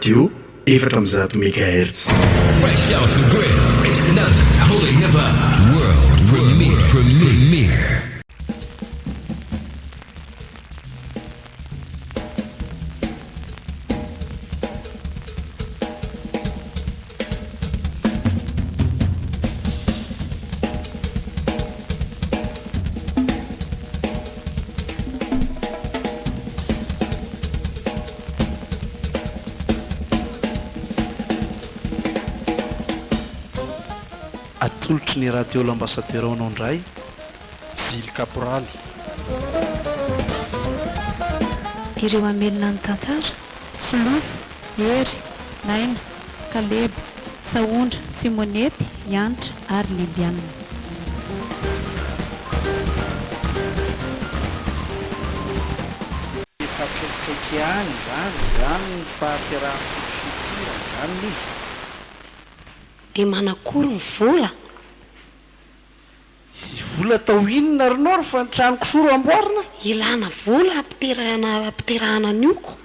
Radio 104 mégahertz. Fresh out the grill, it's another Holy Hip Hop World Premiere. Premiere. Atolotry ny Radio L'Ambassadeur ho anao indray, Zily Kaporaly. Ireo hamelona ny tantara? Solofo, Hery, Naina, Kaleba, Sahondra, Simonety, Hanitra ary Liliane. Efa akaikikaiky ihany izany, izany ny fahaterahan'i Totosoa ity raha izany no izy. Dia manakory ny vola? Izy vola atao inona ry Noro fa ny trano kisoa ro amboarina? Ilana vola hampiterahana hampiterahana ny oko.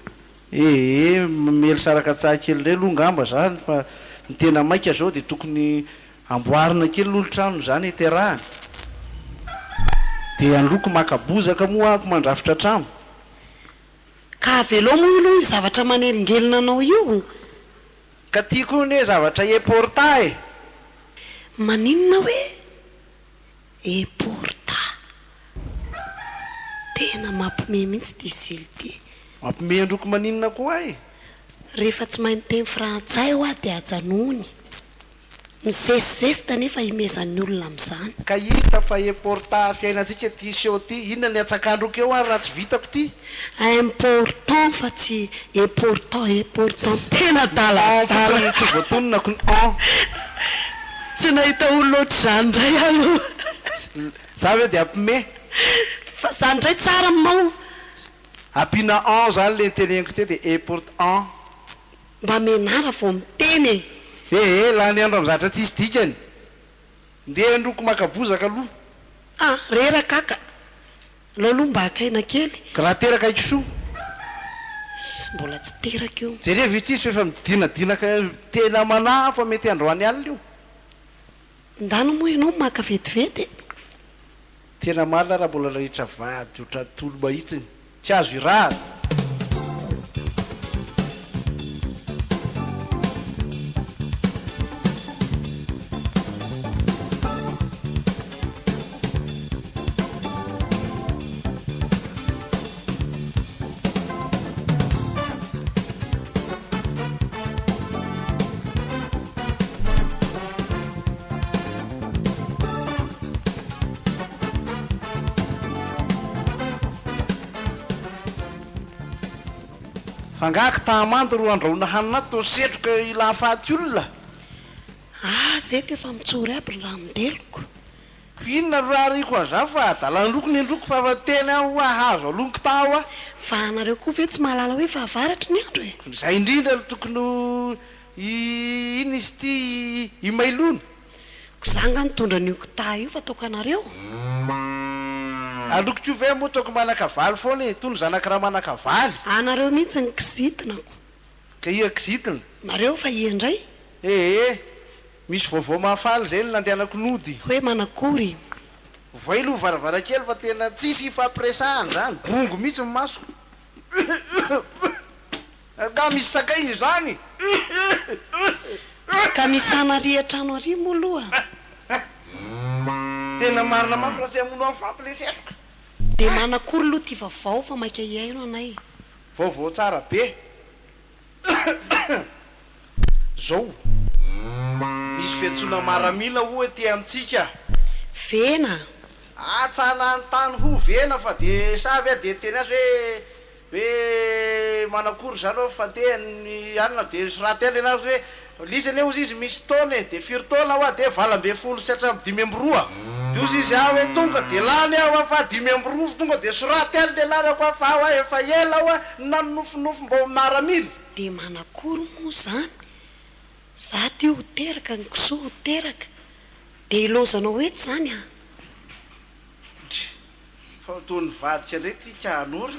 Ee, mamely sarakatsaha kely indray aloha ngamba zany fa ny tena maika zao dia tokony amboarina kely aloha ny trano zany hiterahana. Dia androko maka bozaka moa ako mandrafitra trano. Ka avelao moa aloha io zavatra manelingelina anao io. Ka ty koa anie zavatra important e! Maninona hoe important? Tena mampime mihitsy ity zily ity. Mampime androko maninona koa e! Rehefa tsy mahay miteny frantsay hoa dia ajanony. Mizesizesta nefa imezan'ny olona amin'izany. Ka hita fa important fiainantsika ty seho ty, inona ny hatsakandroko eo ary raha tsy vitako ty? Important fa tsy important important tena En adaladala. fotsiny no tsy voatononako ny en. Tsy nahita olona ohatr'izany indray aho aloha. Za ve de ampime? Fa zany indray tsara aminao. Ampiana en zany le niteneniko teo de import en. Mba menara vao miteny e! Ee, lany andro am zatra tsisy dikany. Ndeha handroko maka bozaka aloha. Ah, reraka aka. Aleo aloha mba haka aina kely. Ka raha teraka i kisoa? Ss, mbola tsy teraka io. Jerevo itsy izy fa efa midinadinaka tena manahy fa mety androany alina io. Ndana moa ianao maka vetivety e! Tena marina raha mbola nahitra vady ohatran'ny tolo mahitsiny. Tsy azo irahana. Fa angaha kitaha-manta ro andrahoina hanina ato toa setroka ilahafaty olona? Ah zeto efa mitsory aby ny ranon-deloko. Ko inona ro rahariko an'izany fa adalan-droko ny androko fa efa teny aho hoa hahazo aloha ny kitaha hoa. Fa anareo koa ve tsy mahalala hoe fahavaratra ny andro e? Izay indrindra no tokony ho inona izy ity imailona. Ko za nga nitondra an'io kitaha io fa ataoko anareo? Aloko ko ve moa taoko manakavaly foana e, tony zanaky ramanakavaly. Anareo mihitsy ny kizitina ko. Ka iha kizitina? Nareo fa iha indray? Ee, misy vaovao mahafaly izay no nandehanako nody. Hoe manakory? Voay aloha varavarankely fa tena tsisy ifampiresahana izany, bongo mihitsy ny masoko. Nga misy sakay izany? Ka misy anary an-trano ary moa aloha? Tena marina mafy raha tsy hamono an'i Faty le setroka. Dia manakory aloha ity vaovao fa maika hihaino anay. Vaovao tsara be. Zao. Misy fiantsoana maramila ho'a ety amintsika. Vena. Atsana ny tany ho vena fa de sa ve de niteny azy hoe Hoe manakory zany oa fa ndeha ny alina de soraty any ianareo hoe l'izy anie ozy izy misy taona e de firy taona hoa de 18 sy hatramin'ny 52 de ozy izy ah hoe tonga de lany aho hoa fa 52 tonga de soraty any le anarako hoa fa hoa efa ela hoa no nanonofinofy mba ho miaramila. De manakory moa zany? Za ty ho teraka ny kisoa ho teraka de ilaozanao eto zany an! Ndry! Fa toa nivadika indray ity ka Anory.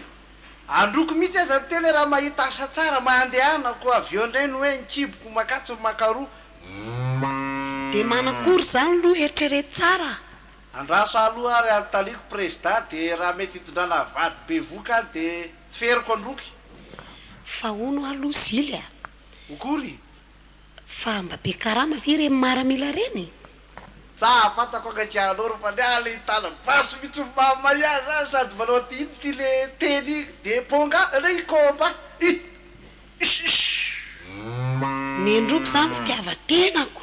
Androko mihitsy aza niteny hoe raha mahita asa tsara mba handehanako avy eo indray ny hoe ny kiboko makatsy ny makaroa. Dia manakory izany loha eritrereto tsara a! Andraso aloha ary anontaniako prezida dia raha mety hitondrana vady bevoka any dia feriko androky. Fa hono aloha Zily a! Okory? Fa mba be karama ve ireny maramila ireny e? Tsa fantako akaiky anao fa ny ahy le hitana basy mitsy no mahamay ahy zany sady manao aty ino ty le teny de ponga re combat ih ish ish. Nendroko zany fitiavan-tenako.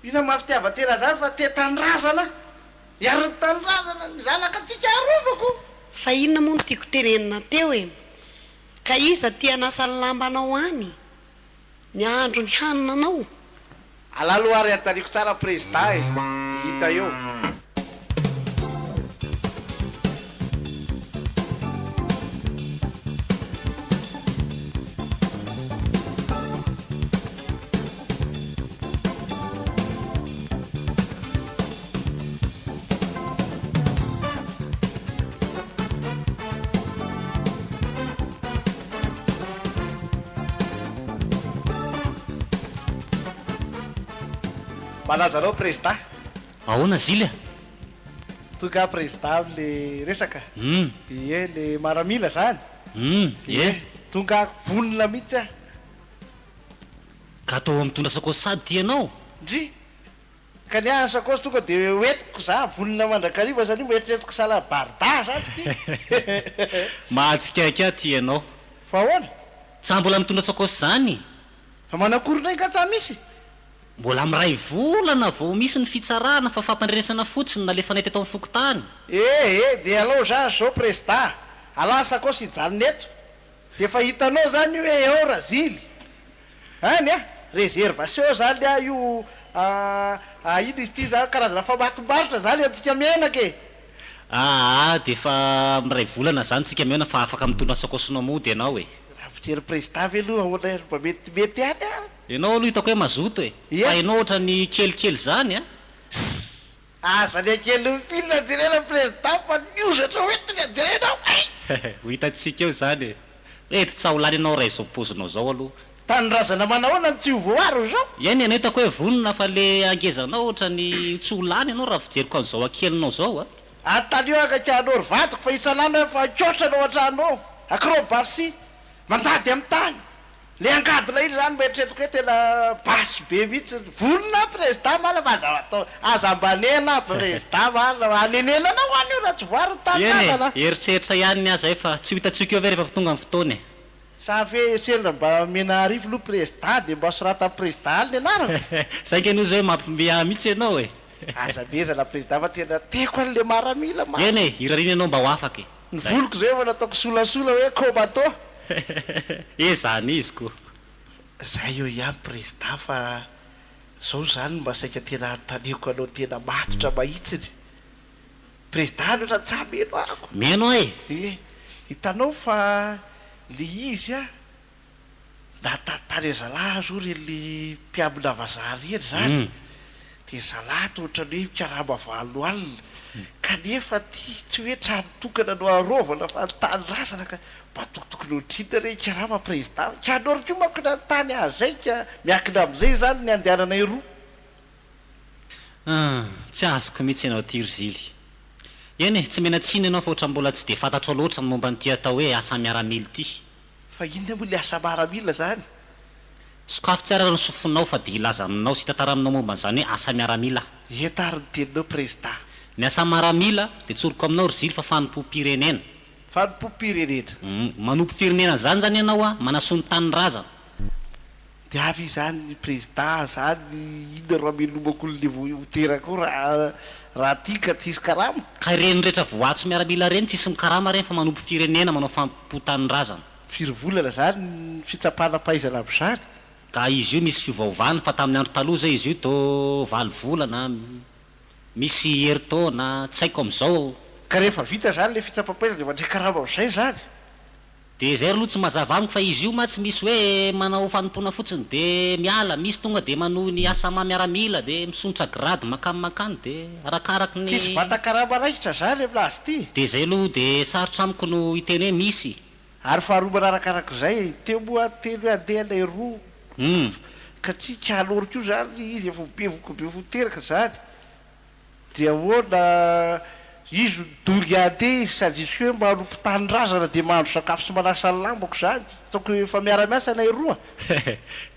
Inona maha fitiavan-tena zany fa tia tanindrazana hiaro ny tanindrazana ny zanaka tsika arovako. Fa inona moa no tiako tenenina teo e? Ka iza ty hanasa ny lambanao any? Ny hahandro ny hanina anao? Alalo ary antariko tsara prezida e! De hita eo. Manaja anao prezida. Ahoana Zily a? Tonga aho prezida amle resaka. Hum. Ie le maramila zany. Hum, ie. Tonga aho vonona mihitsy aho. Ka atao mitondra sakaosy sady ty ianao? Ndry! Ka ny ahy ny sakaosy tonga de hoentiko za vonona mandrakariva satria mba eritreretiko sahala barda zany ty. Mahatsikaiky ahy ty ianao. Fa ahoana? Tsa mbola mitondra sakaosy zany? Fa manakory ndray nga tsa misy? Mbola miray volana vao misy ny fitsarana fa fampandrenesana fotsiny nalefanay teto amin'ny fokontany. Eh eh de alao za zao prezda, alà sakaosy hijanona eto Dia efa hitanao zany io hoe ao Razily any a! Réservation zany a io a ino izy ity zany karazana famakim-barotra zany antsika mianaka e! Aa dia efa miray volana zany tsika mihaona fa afaka mitondra ny sakaosinao mody ianao e! Raha fijery prezida ve aloha ahoana e mba metimety ihany a! Ianao aloha hitako hoe mazoto e! Ia! Fa ianao ohatran'ny kelikely zany a! Sss! Aza le kelin'ny film jerena président fa ny hozatra ho entiny jerena ao eh! Ho hitantsika eo izany e! Mety tsy ho lany ianao raha izao paozinao izao aloha. Tanindrazana manahoana no tsy ho voaaro izao? Eny e, hitako hoe vonona fa le hangezanao otrany tsy ho lany ianao raha fijeriko an'izao hakelinao izao a! Antalio akaiky anao ry vadiko fa isan'andro aho efa ankoatra anao an-trano ao. Acrobatie, mandady amin'ny tany. Le angadona iny zany eritreretiko hoe tena basy be mihitsy, vonona aho prezida marina fa aza atao, aza ambanena aho prezida marina fa anenenana ho an'io raha tsy voaro ny tanindrazana. Eny e, eritreritra ihany ny ahy zay fa tsy ho hitantsika eo ve rehefa tonga ny fotoana e. Sa ve sendra mba omena arivo aloha prezida de mba soratan'i prezida any ny anarako? Zay nge no zay mampime ahy mihitsy ianao e. Aza mihezana prezida fa tena tiako an'le maramila marina. Eny e, irariana ianao mba ho afaka e. Ny voloko zay efa nataoko solasola hoe comato. He zany izy ko. Zay eo ihany prezida fa zao zany mba saika tena anontaniako anao tena matotra mahitsiny. Prezida any ohatran'ny tsa mino ahako. Mino aho e! Ie, hitanao fa le izy a, Nahatantany zalahy aza ory ry mpiambina vazaha reny zany de zalahy to otrany hoe mikarama 8 alina kanefa ty tsy hoe trano tokana no arovana fa ny tanindrazana ka mba tokotokony ohatrinona re hikarama prezida ka anao ry ko manko nanontany azy zay ka miankina amizay zany ny andehananay roa. Hum, tsy azoko mihitsy ianao ity ry Zily. Eny e, tsy mena-tsiny ianao fa ohatran'ny mbola tsy dia fantatrao loatra ny momba an'ity atao hoe asa miaramila ity. Fa inona moa le asa maramila zany? Sokafy tsara ny sofinao fa dia hilaza aminao sy hitantara aminao momba an'izany hoe asa miaramila aho. Heta ary ny teninao Prezda. Ny asa maramila dia tsoriko aminao ry Zily fa fanompoam-pirenena. Fanompoam-pirenena. Hum, manompo firenena zany zany ianao an, manasoa ny tanindrazana. Dia avy izany Prezda zany inona ro hamelomako olona vao ho teraka ao raha raha aty ka tsisy karama? Ka ireny rehetra voatso miaramila ireny tsisy mikarama ireny fa manompo firenena manao fanompoan-tanindrazana. Firy volana zany ny fitsapana-pahaizana amin'izany? Ka izy io misy fiovaovany fa tamin'ny andro taloha zay izy io tô valo volana, misy herintaona, tsy haiko amin'izao. Ka rehefa vita zany le fitsapam-pahaizana dia mandray karama amin'izay zany? Dia izay aloha tsy mazava amiko fa izy io mantsy misy hoe manao fanompoana fotsiny dia miala, misy tonga dia manohy ny asa maha miaramila dia misondrotra grade mankany mankany dia arakaraky ny. Tsisy vatan-karama raikitra zany amin'azy ity? Dia izay aloha dia sarotra amiko no hiteny hoe misy. Ary faharoa manarakarak'izay, teo moa teny hoe andeha ilay roa ka tsy ka alors koa zany izy efa ho bevoka be ho teraka zany dia ahoana izy no dongy handeha izy sady izy koa hoe manompo tanindrazana dia mahandro sakafo sy manasa ny lambako zany, ataoko efa miara-miasa ilay roa.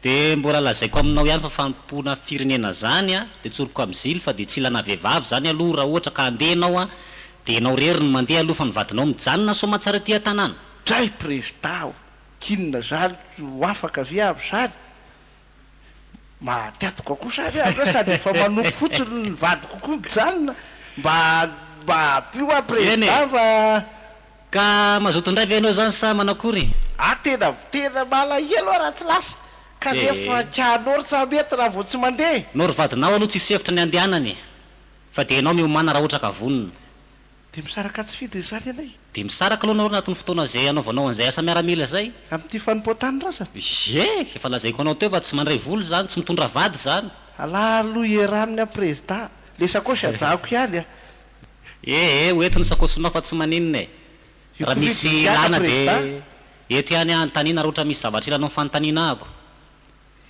Dia mbola lazaiko aminao ihany fa fanompoana firenena zany a, dia tsoriko amin'i Zily fa dia tsy ilana vehivavy zany aloha raha ohatra ka handeha ianao a, dia ianao irery no mandeha aloha fa ny vadinao mijanona soamatsara aty an-tanàna. Dray prezida o! K'inona zany ho afaka ve amzany? Maty atoka kosa ary aho ndray sady efa manompo fotsiny ny vadiko koa mijanona mba mba ampio aho Eny e! prezida fa. Ka mazoto indray ve ianao zany sa manakory? Ah tena tena malahelo aho raha tsy lasa kanefa Ee. ka nor tsa mety raha vao tsy mandeha. Nor vadinao aloha tsisy hevitra ny andehanany e! Fa dia ianao miomàna raha ohatra ka vonona. Dia misaraka tsy fidiny izany ianay. Dia misaraka aloha nareo anatin'ny fotoana izay anaovanao an'izay asa miaramila izay. Amin'ity fanompoan-tanindrazana. Ie, efa lazaiko anao teo fa tsy mandray vola izany, tsy mitondra vady izany. Alà aloha hiera aminy aho prezida, le sakaosy hajako ihany a. Ee, ho eto ny sakaosinao fa tsy maninona e. Io Raha koa ve misy dia tsy haka ilana prezida? dia eto ihany aho anontaniana raha ohatra misy zavatra ilanao fanontaniana ahako.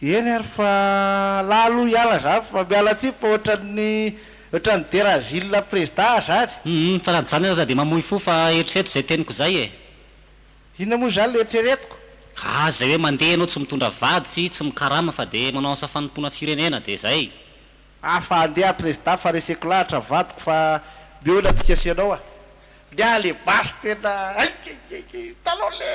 Eny ary fa lah aloha hiala za fa miala tsiny fa ohatran'ny ohatran'ny deragile prezida aho zany. Humm fa na zany aza dia mamoy fo fa eritrereto izay teniko izay e. Inona moa izany le eritreretiko? Ah zay hoe mandeha ianao tsy mitondra vady tsy mikarama fa dia manao asa fanompoana firenena dia zay. Ah fa andeha prezida fa reseko lahatra vadiko fa mihaona tsika sy ianao ah. Ny ahy le basy tena aiaiaiai hitanao le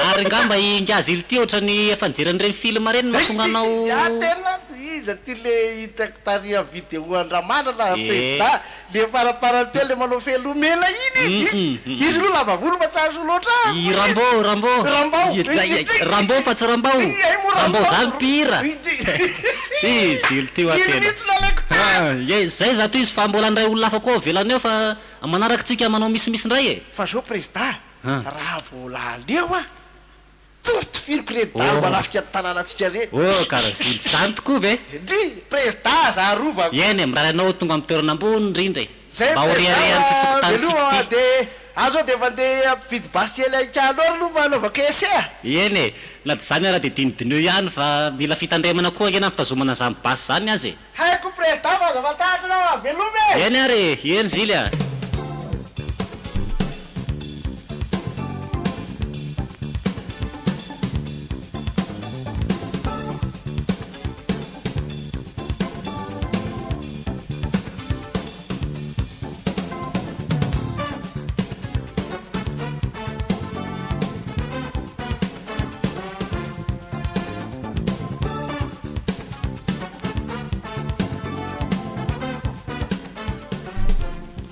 Ary ngamba i Ingahy Zily ity ohatran'ny efa nijery an'ireny film ireny no mahatonga anao. Iah tena iza ty le hitako tary am video an-dRamanana prezida le faraparany teo le manao fehiloha mena iny izy izy aloha lava volo fa tsy azo loatra I Rambo Rambo Rambao Rambo fa tsy Rambao Hay moa Rambao Rambao zany mpihira I Zily ty hoa Iny tena mihitsy nalaiko tahaka. Ye zay zato izy fa mbola handray olona hafa koa avelany eo fa Manaraka tsika manao misimisy ndray e! Fa zao prezida raha vao lany eo a! Tofitifiriko ireny dahalo manafika ny tanànantsika ireny. Oh karaha zany tokoa ve? Ndry! Prezida aza arovako. Eny e, mirary anao ho tonga amin'ny toerana ambony indrindra e! Zay Mba ho prezida reharehan'ity fa fokontanintsika veloma ity. de aho zao de efa ndeha hampividy basy kely an'i aloha mba hanaovako essai a! Eny e, na dia izany ara dia dinidiniho ihany fa mila fitandremana koa ange na ny fitazomana an'izany basy izany aza e! Haiko prezida fa aza matahotra anao a! Veloma e! Eny ary e! Eny Zily a!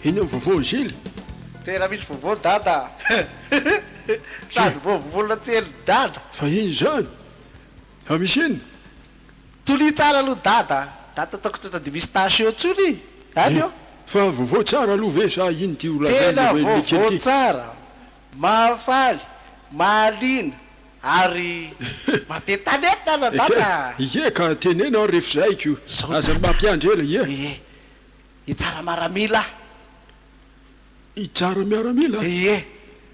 Inona ny vaovao Gilles? Tena misy vaovao dada a! Sady vaovolona tsy henon'i dada. Fa inona izany? Fa misy inona? Tonia tsara aloha dada a! Dada ataoko tsy dia misy tâche eo intsony e! Any ô! Fa vaovao tsara aloha ve sa ino ity ho lazain'i Tena Noely kely vaovao ity? tsara! Mahafaly, mahaliana ary mampientanentana dada a! Ie ka teneno aho ref zay ko! Zao Aza dada mampiandry ela ie! Ie! Hitsara maramila aho! Hitsara miaramila? Ie!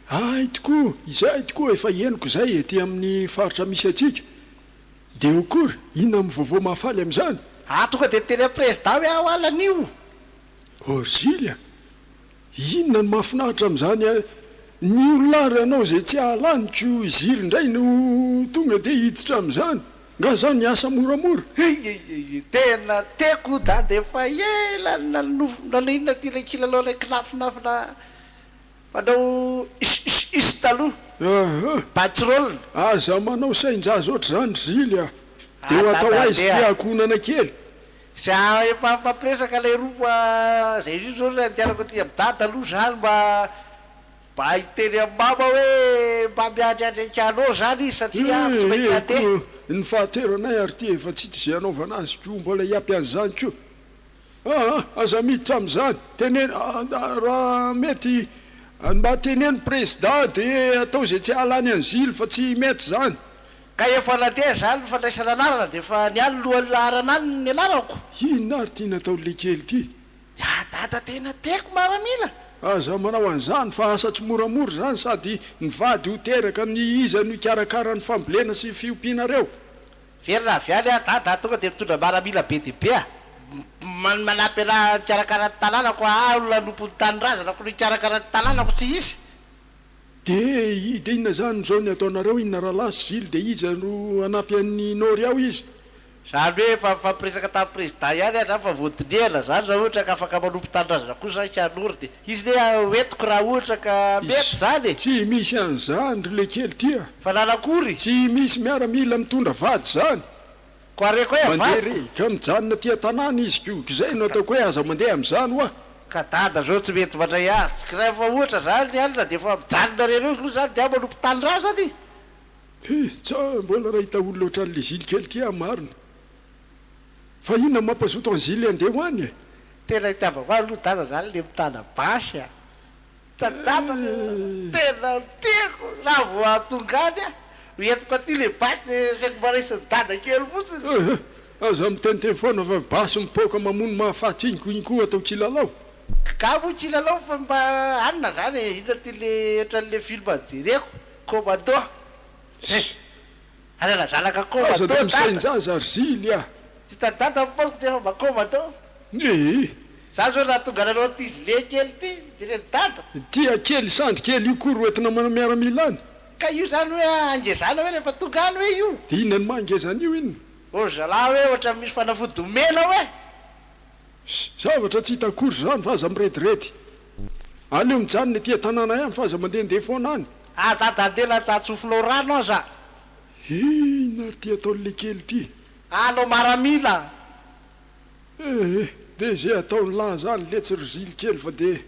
Hay tokoa! Izay tokoa efa henoko izay ety amin'ny faritra misy antsika! Dia okory, inona no vaovao mahafaly amin'izany? Ah tonga dia niteny amin'ny prezida hoe aho alina io! Orgile a! Inona no mahafinaritra amin'izany a! Ny olona ary anao izay tsy hahalaniko Zily indray no tonga dia hiditra amin'izany! Nga zany asa moramora? Eyeyeye tena tiako dada efa ela nanofy nanao inona ty ilay kilalao ilay kinafinafina Manao is is is taloha. Aha. Batsirol. Aza manao sain-jaza ohatr'izany ry Zily a! Dia Ah ho atao dada aiza ity andeha. ankohonana kely? Za efa mifampiresaka ilay roa fa zay indrindra zao no andehanako aty amin'i dada aloha zany mba mba hiteny amin'i mama hoe mba miandriandry ankianao zany izy satria aho tsy maintsy Eh eh handeha. ko ny fahateranay ary ity efa tsy hita izay hanaovana azy ko mbola hiampy an'izany koa. Aa aza miditra amin'izany, teneno raha mety mba teneno prezida de atao izay tsy hahalany an'i Zily fa tsy mety izany. Ka efa nandeha izany ny fandraisana anarana dia efa niany lohan'ny laharana any ny anarako. Inona ary ty nataon'le kely ty? Ya dada tena tiako maramila. Aza manao an'izany fa asa tsy moramora izany sady ny vady ho teraka ny iza no hikarakara ny fambolena sy fiompianareo. Miverina avy any aho dada a, tonga dia mitondra maramila be dia be a, manampy anah hikarakara ny tanànako aho, olona hanompo ny tanindrazanako no hikarakara ny tanànako tsy hisy. Dia dia inona izany izao ny ataonareo inona rahalahy sy zily dia iza no hanampy an'i Nory ao izy? Zany hoe efa nifampiresaka tamin'ny président ihany aho zany fa vao dinihana zany raha ohatra ka afaka manompo tanindrazana kosa aho ka Nory dia izy ne ho entiko raha ohatra ka mety zany e! Tsy misy an'izany ry lekely ty a! Fa nanakory? Tsy misy miaramila mitondra vady zany! Koa reko hoe Mandeha avadiko. re, ka mijanona aty an-tanàna izy ko, k'izay no ataoko hoe aza mandeha amin'izany hoa! Ka dada zao tsy mety mandray azy, ka rehefa ohatra zany alina dia efa mijanona rereo aloha zany dia manompo tanindrazana e! He, tsa mbola nahita olona ohatran'le zily kely ty aho marina. Fa inona no mampazoto an'i zily handeha ho any e? Tena itiavako ahy aloha dada zany le mitana basy a! Tsa dada tena tiako raha vao hahatonga any aho, hoentiko aty le basy de asaiko mba raisin'i dada kely fotsiny. Ehe, aza miteniteny foana fa basy mipoaka mamono mahafaty iny ko iny koa atao kilalao. Ka moa kilalao fa mba anona zany e, inona ty le otran'le film jereko, commando eh, hanana zanaka Aza commando dia dada. misain-jaza ry zily a! Tsy hitan'i dada ny paoziko dia efa mba commando. Ee. Za zao nahatonga anareo aty gilet kely ity, jeren'i dada. Tia kely sandry kely io koa ro entina manao miaramila any. Ka io zany hoe hangezana hoe rehefa tonga any hoe io? Dia inona no maha ngeza an'io inona? Ô ry zalahy hoe ohatran'ny misy fanafody omena hoe? Zavatra tsy hita akory izany fa aza mirediredy. Aleo mijanona ety an-tanàna ihany fa aza mandehandeha foana any. Ah dada andeha latsahatsofina ao rano aza. Inona ary ity ataon'ilay kely ity? Alao maramila. Eh! Dia izay ataon'lah zany letsy ry zily kely fa dia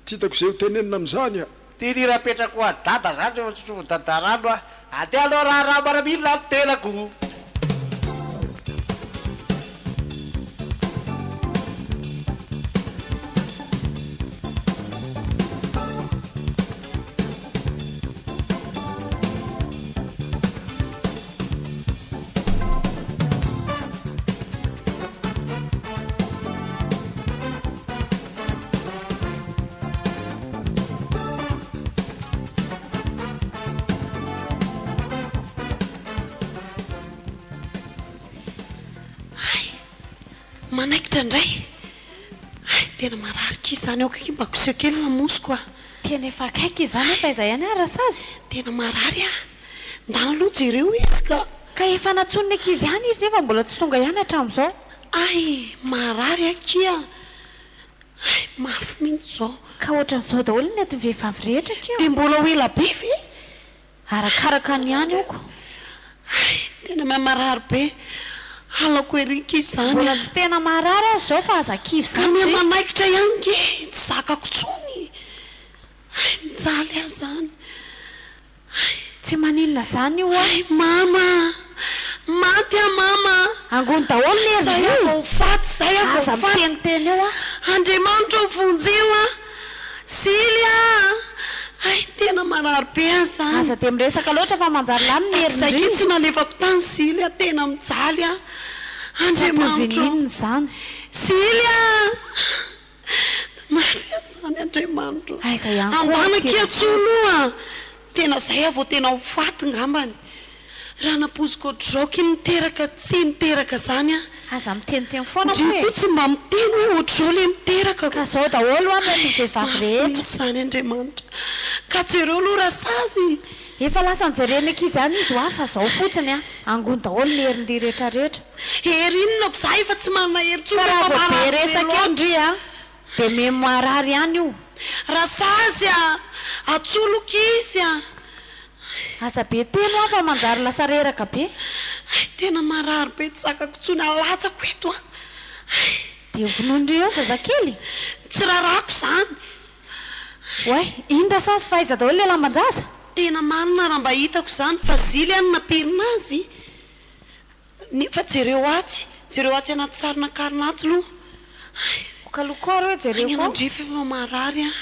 tsy hitako izay ho tenenina amin'izany a! Ty ny hira apetrako ho an'i dada zany rehefa tsotsofin'i dada rano a! Andeha alou raharaha maramila ny tenako. Hay! Manaikitra indray! Hay! Tena marary k'isa izany, aoka akia mba koseho kely ny lamosiko a! Tena efa akaiky izany efa aiza ihany ary Rasazy? Tena marary ah! Ndana aloha jereo izy ka. Ka efa nantsoin'ny ankizy ihany izy nefa mbola tsy tonga ihany hatramin'izao. Hay! Marary akia! Hay! Mafy mihitsy izao. Ka ohatran'izao daholo ny atin'ny vehivavy rehetra akia. Dia mbola ho ela be ve? Arakaraka ny any oko. Hay! Tena mamarary be. Halako ery nky izany a. Mbola tsy tena maharary aza izao fa aza kivy Ka izany miha re. manaikitra ihany nge, tsy zakako tsony. Hay! Mijaly aho izany. Hay! Tsy maninona izany io a. Hay mama a! Maty aho mama a! Angony daholo ny Zay herin-dry. aho vao ho faty, zay aho vao Aza ho faty. miteniteny eo a. Andriamanitra ô vonjeo aho. Zily a! Hay tena marary be aho izany. Aza dia miresaka loatra fa manjary lany ny Zay herin-dry. akia tsy nalefako tany Zily a, tena mijaly aho. Tsy Andriamanitra ô. ampoizin'inona izany. Zily a! Mafy ahy izany Andriamanitra o! Aiza ihany koa Andana ity akia Rasazy. Tsolo a! Tena zay aho vao tena ho faty ngambany. Raha nampoiziko ohatr'izao ky niteraka tsy niteraka zany aho. Aza miteniteny foana Ndry moa e! koa tsy mba miteny hoe ohatr'izao le miteraka Ka zao daholo hoa mety ny vehivavy Mafy rehetra. mihitsy izany Andriamanitra. Ka jereo aloha Rasazy. Efa lasa nijeren'ny ankizy any izy hoa fa zao fotsiny a! Angony daholo ny herin-dry retraretra. Hery inona ko za efa tsy manana hery intsony Fa raha efa vao be marary be resaka eo loatra. ndry a! Dia miha-marary ihany io. Rasazy a! Atsoloky izy a! Aza be teny hoa fa manjary lasa reraka be. Hay tena marary be tsy zakako intsony alatsako eto a! Hay. Dia vonoin-dry eo zazakely? Tsy rarako izany. Oay, ino Rasazy fa aiza daholo ilay lamban-jaza? Tena marina raha mba hitako izany fa zily any nampirina azy. Nefa jereo atsy, jereo atsy anaty sary nakarina atsy loha. Hay. Oka loko ary hoe jereo Any koa. anandrify efa marary aho.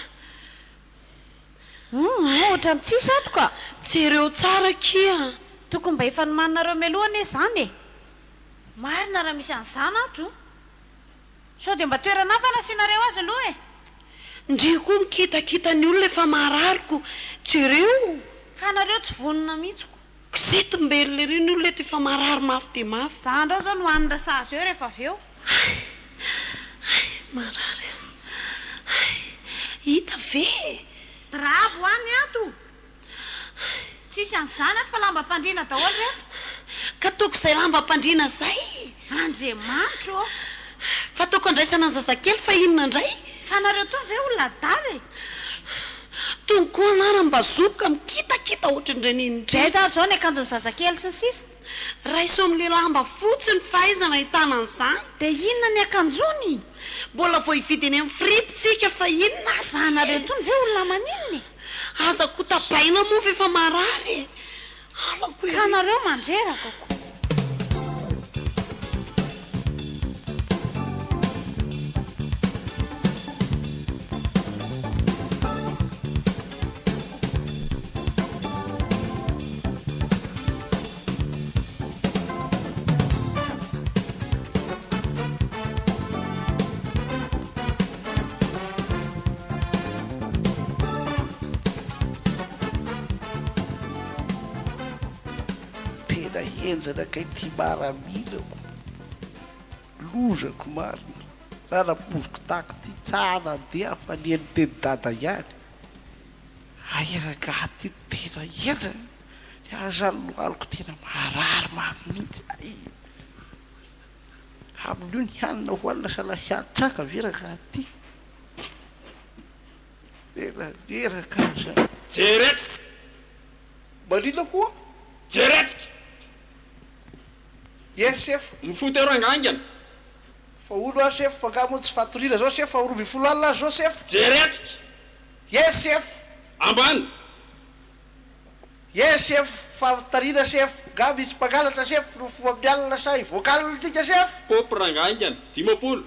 Humm ohatran'ny tsisy ato ka. Jereo tsara akia. Tokony mba efa nomaninareo mialoha anie izany e. Marina raha misy an'izany ato. Sao dia mba toerana hafa nasianareo azy aloha e. Ndry koa mikitakita ny olona efa marary ko! Jereo! Ka nareo tsy vonona mihitsy ko! Kizitim-belona ery ny olona eto efa marary mafy dia mafy. Za ndray zao no hanina sahaza eo rehefa avy eo. Hay! Hay! Marary aho. Hay! Hita ve e? Bravo any ato! Tsisy an'izany ato fa lambam-pandriana daholo reto. Ka ataoko izay lambam-pandriana izay. Andriamanitro ô! Fa ataoko andraisana ny zazakely fa inona indray? Fa nareo tony ve olona adala e? Tony koa anaram-bazoka mikitakita ohatran'ireny inona Dia aiza ary izao ny akanjon'ny zazakely sy ny sisa? Raiso amin'ilay lamba fotsy ny fahaizana ahitana an'izany. Dia inona ny akanjony? Mbola vao hividy eny amin'ny fripy tsika fa inona Fa anareo tony ve olona maninona e? Aza kotabaina moa fa efa marary e! Halako Ka ery. nareo mandreraka ko. Tena henjana kay ty maramila ko! Lozako marina! Raha nampoiziko taky ty tsa nandeha fa nihaino teny dada ihany! Hay rangaha ty no tena henjana! Ny ahy zany lohaliko tena marary mafy mihitsy ay! Amin'io ny hanina hohanina sahala hiantraka ve rangaha ty? Tena reraka aho zany. Jeretrika. Marina koa. Jeretrika. Yes chef. Mifoha teo rangah haingana. Fa hono aho chef fa nga moa tsy fatoriana zao chef fa 12 alina aza zao chef. Jeretrika. Yes chef. Ambany. Yes chef, fanontaniana chef, nga misy mpangalatra chef no mifoha amin'ny alina sa hivoaka alina tsika chef? Paopy rangah haingana. 50.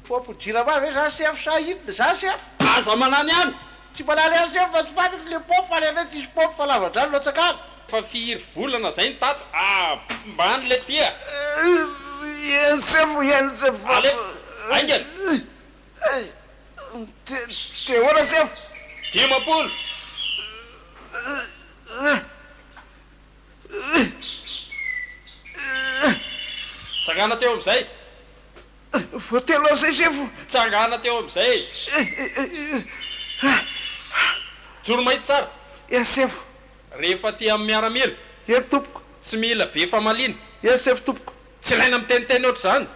Paopy jirama ve zany chef sa inona zany chef? Aza manany any! Tsy manany any chef fa tsy fantatro le paopy fa ny anay tsisy paopy fa lavadrano no atsakana. Fa firy volana zay ny tato ah ambany le ty a! Yes chef, yes chef. Alefa! Haingana! Dia ahoana chef? 50! Tsangana teo amin'izay! Vao telo aho zay sefo. Tsangana teo amin'izay. Joro mahitsy tsara. Yes sefo. Rehefa aty amin'ny miaramila. Eny tompoko. Tsy mila be famaliana. Yes sefo tompoko. Tsy ilaina miteniteny ohatr'izany.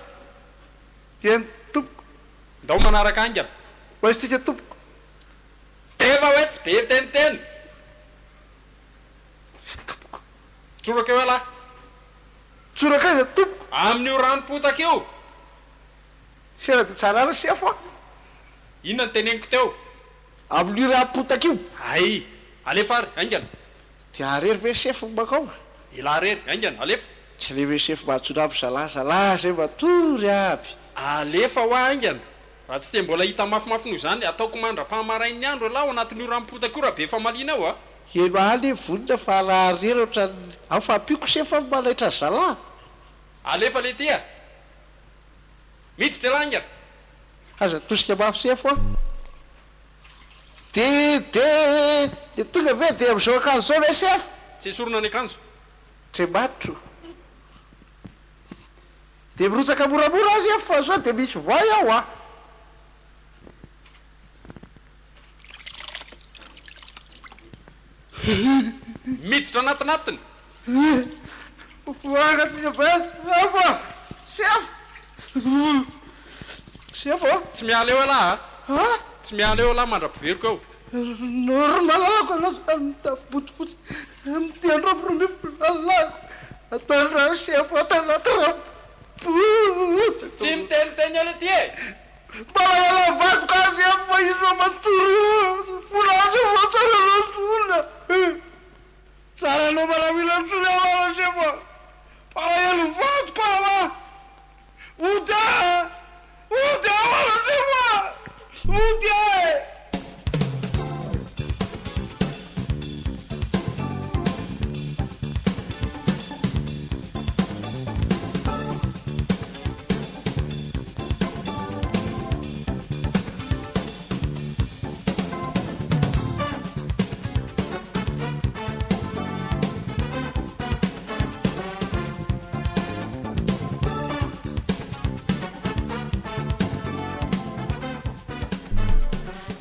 Eny tompoko. Ndao manaraka haingana. Ho aisintsika tompoko. Efa hoe tsy be teniteny. Eny tompoko. Tsoraka eo ialahy. Tsoraka aiza tompoko? Amin'io ranom-potaka io. Sera dia tsara ary sefo a! Inona no teneniko teo? Amin'io ranom-potaka io. Hay! Alefa ary, haingana. Dia arery ve sefo ny mankao? Elah arery, haingana, alefa. Tsy le hoe sefo mahatsona aby zalahy, zalahy zay matory aby. Alefa hoa haingana. Raha tsy dia mbola hita mafimafy noho izany, ataoko mandra-pahamarain'ny andro elah ao anatin'io ranom-potaka io raha be famaliana ao a! Heno aly vonona fa raha rery ohatran'ny ao fa ampiako sefo fa manaitra zalah. Alefa letia a! Miditra elah haingana. Aza atosika mafy sefo a! De de de tonga ve de amizao akanjo zao ve sefo? Tsy esorina ny akanjo. Andriamanitro. De mirotsaka moramora aho sefo fa sao de misy voay ao a! Miditra anatinatiny. Mangatsiaka be sefo a! Sefo! Sefo a! Tsy miala eo ialahy a! A! Tsy miala eo ialahy mandra-piveriko eo. Normal-ako anao zany mitafy bodofotsy miteny rombiromby lalako atao sefo ato anaty rano. Tsy miteniteny eo letia e! Malahelo ny vadiko aho sefo fa izy no matory eo fona aho sefo fa tsara anao tsony e! Tsara anao maramila tsony aho ara sefo a! Malahelo ny vadiko aho a! Mody aho a! Mody aho ara sefo a! Mody aho e!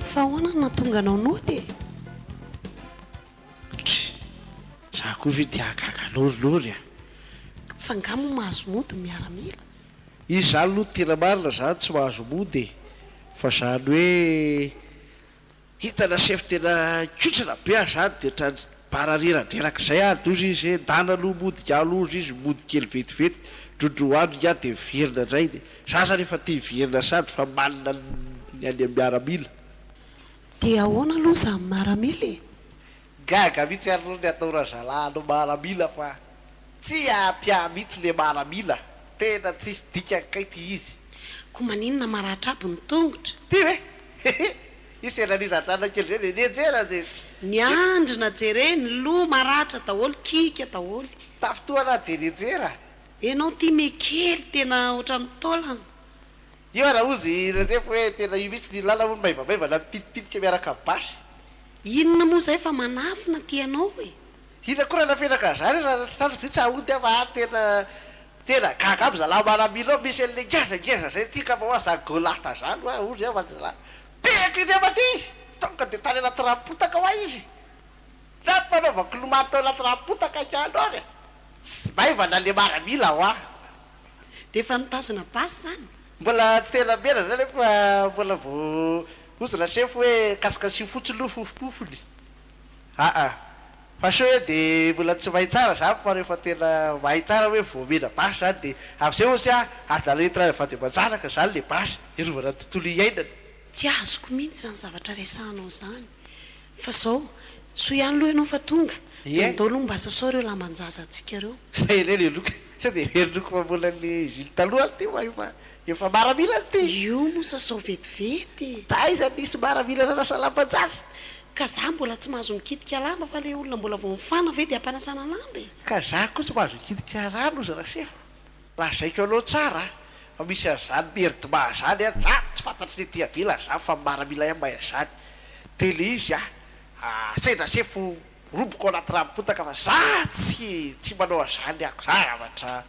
Fa ahoana no nahatonga anao nody e? Dry, za koa ve te hahagaga anao ry Lôry a? Fa nga moa mahazo mody ny miaramila? Izy zany aloha tena marina zany tsy mahazo mody e! Fa zany hoe hitana chef tena kotrana be aho zany de otrany barareradraraka zay aho doza izy hoe ndana aloha mody nga aloha ozy izy mody kely vetivety drodro andro nga de miverina ndray de za zany efa te hiverina sady fa manina ny any am miaramila. De ahoana aloha zany maramila e? Gaga mihitsy aloha ny atao razalahy anao maramila fa tsy ampy ahy mihitsy le maramila, tena tsisy dikany kay ty izy. Ko maninona maratra aby ny tongotra? Ty ve? Hehe! Io sendra nizandrana kely zay de nianjera de tsy. Ny andrina jere, ny loha maratra daholo, kika daholo. Tafintohana de nianjera. Enao ty me kely tena ohatran'ny taolana. Io ara ozy Rajefo hoe tena io mihitsy ny lala hono maivamaivana mipitipitika miaraka am basy. Inona moa zay fa manafina ty anao e. Inona koa raha nafenaka an'zany raha tsy tratra ve tsy haody aho fa tena tena gaga aby zalahy maramila ao misy an'le ngeza ngeza zay ty ka mba hoa zany golata zany hoa ozy aho fa zalahy pehako indray mandeha izy tonga de tany anaty ranom-potaka hoa izy nampanaovako lomano tao anaty ranom-potaka akia aloha ary e tsy maivana le maramila hoa. Dia efa nitazona basy zany? Mbola tsy tena mena zany fa mbola vao hozona sefo hoe kasikasio fotsiny aloha fofompofony aa fa sao hoe de mbola tsy mahay tsara zany fa rehefa tena mahay tsara hoe vao mena basy zany de amizay ozy a azonareo entina vady aman-janaka zany le basy hiarovana ny tontolo iainana. Tsy azoko mintsy zany zavatra resahanao zany fa zao, soa ihany aloha ianao fa tonga, de andao aloha mba sasao ireo lamban-jaza antsika ireo. Zay indray le loka. Sao dia heverinoko fa mbola le Gilles taloha ary ty fa efa efa maramila ty. Io moa sasao vetivety e. Taiza nisy maramila nanasa lamban-jaza? Ka za mbola tsy mahazo mikitika lamba fa le olona mbola vao mifana ve dia ampanasana lamba e. Ka za koa tsy mahazo mikitika rano ozy rasefo. Lazaiko anao tsara fa misy an'izany merdma zany an, za tsy fantatry ny ety ivelany zany fa ny maramila ihany mahay an'izany. Dia le izy an, sendra sefo Roboka ao anaty ranom-potaka fa za tsy tsy manao an'izany ako, za zavatra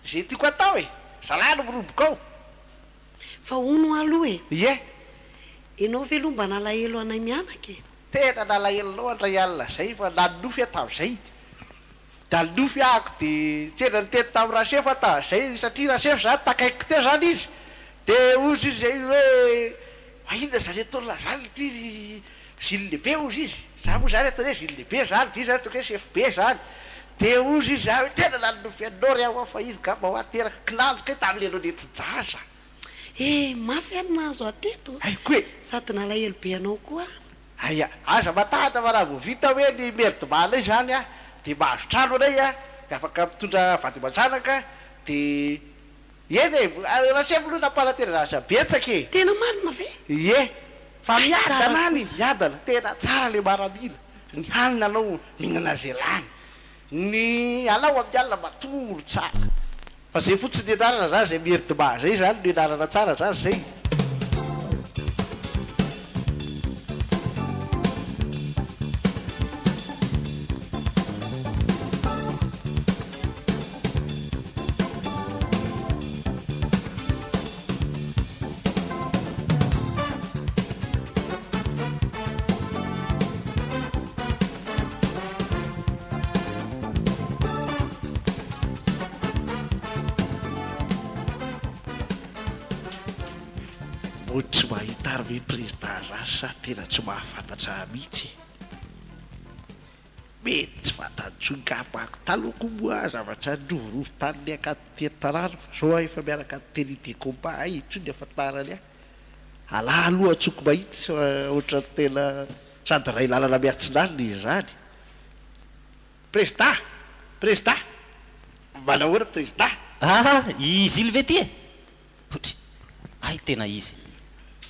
ze tiako atao e! Zalahy no miroboka ao. Fa hono hoa aloha e! Ie! Enao ve aloha mba nalahelo anay mianaka e? Tena nalahelo anao andray alina zay fa nanonofy aho tamin'izay. Nanonofy ahako de sendra niteny tamin'i Rasefo aho tamin'izay satria Rasefo zany takaikiko teo zany izy de hozy izy zay hoe fa inona zany ataon'lah zany ity ry Zily lehibe hozy izy, za moa zany ataony hoe zily lehibe zany, de izy zany ataoko hoe chef be zany, de hozy izy za hoe tena nanonofy anao re aho fa izy ngamba hoa teraka kinanjo kay tamin'le anao nentin-jaza. Eh, mafy ary nahazo ahy teto. Hay koa e! Sady nalahelo be anao koa aho. Hay a! Aza matahotra fa raha vao vita hoe ny merdma anay zany a, de mahazo trano anay a, de afaka mitondra vady aman-janaka, de Eny e, ary Rasefo aloha nampanantena zavatra betsaka e. Tena marina ve? Ie, fa Hay tsara miadana any, kosa. miadana, tena tsara le maramila, ny hanina anao mihinana ze lany, ny anao amin'ny alina matory tsara, fa zay fotsiny ny anarana zany, zay mierdma zay zany no ianarana tsara zany zay. Mody tsy mahita ary ve prezida zany sa tena tsy mahafantatra mihitsy e? Mety tsy fantany intsony ngamba ako. Taloha koa moa zavatra nirovirovy tany ny akady tety tanàna fa zao aho efa miaraka any tenue de combat hay intsony ny ahafantarany ahy. Alà aloha antsoko mahitsy fa ohatran'ny tena sady iray lalana miatsinanana izy izany. Prezida! Prezida! Manahoana prezida? Ah! I Zily ve ty e? Hotry! Hay tena izy!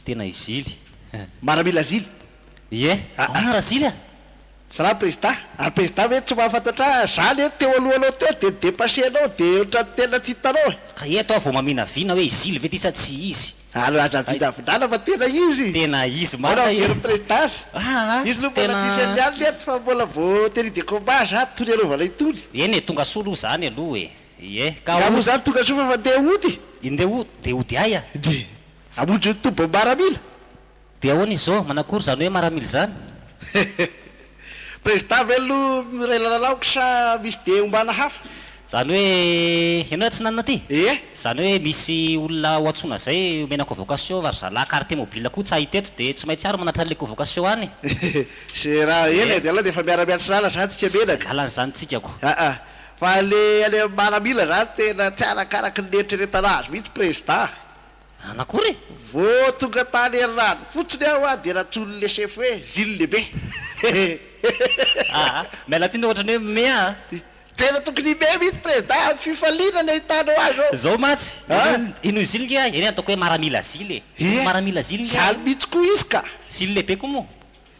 Tena i Zily eh. Maramila Zily? Ie! Ahoana Razily a? Salama Prezida! Ary Prezida ve tsy mahafantatra ahy? Za le teo alohanao teo de ni-depasser anao de ohatran'ny tena tsy hitanao e! Ka eto aho vao maminavina hoe i Zily ve ty sa tsy izy? Ary aza vinavinana fa tena izy! Tena izy marina Mbola e! mijery ny Prezida aza! Aa! Izy aloha mbola Tena. tsisy an'ny alina eto fa mbola vao tenue de combat za tony anaovana itony. Eny e, tonga soa aloha zany aloha e! Ie, ka Nga moa hody. zany tonga soa fa fa ndeha hody? Ndeha hody, de hody aia? Ndry, hamonjy ny toby miaramila. Dia ahoana izy izao? Manakory izany hoe maramila izany? Président ve aloha miray lalana amiko sa misy dia ombana hafa? Izany hoe ianao atsinanana aty? Ie. Izany hoe misy olona ho antsoina izay omena convocation fa ry zalahy carte mobile koa tsy hahita eto dia tsy maintsy ary manatitra an'ilay convocation any. Ze raha eny Ie. e, dia aleo dia efa miara-miantsinana izany tsika menaka. Lalana izany tsika ko. Aa. Fa le any amin'ny maramila izany tena tsy arakaraky ny nieritreretana azy mihitsy Président. Anakory e? Vao tonga tany herinandro fotsiny aho a dia nantsoin'le chef hoe Zily lehibe. Aa, miala tsiny ohatran'ny hoe mime a! Tena tokony hime mihitsy Président, fifaliana ny ahitanao azy eo. Zao mantsy, A! ino Zily nge a, eny ataoko hoe maramila Zily e! Ie, Maramila Zily nge a! zany mihitsy koa izy ka! Zily lehibe koa moa?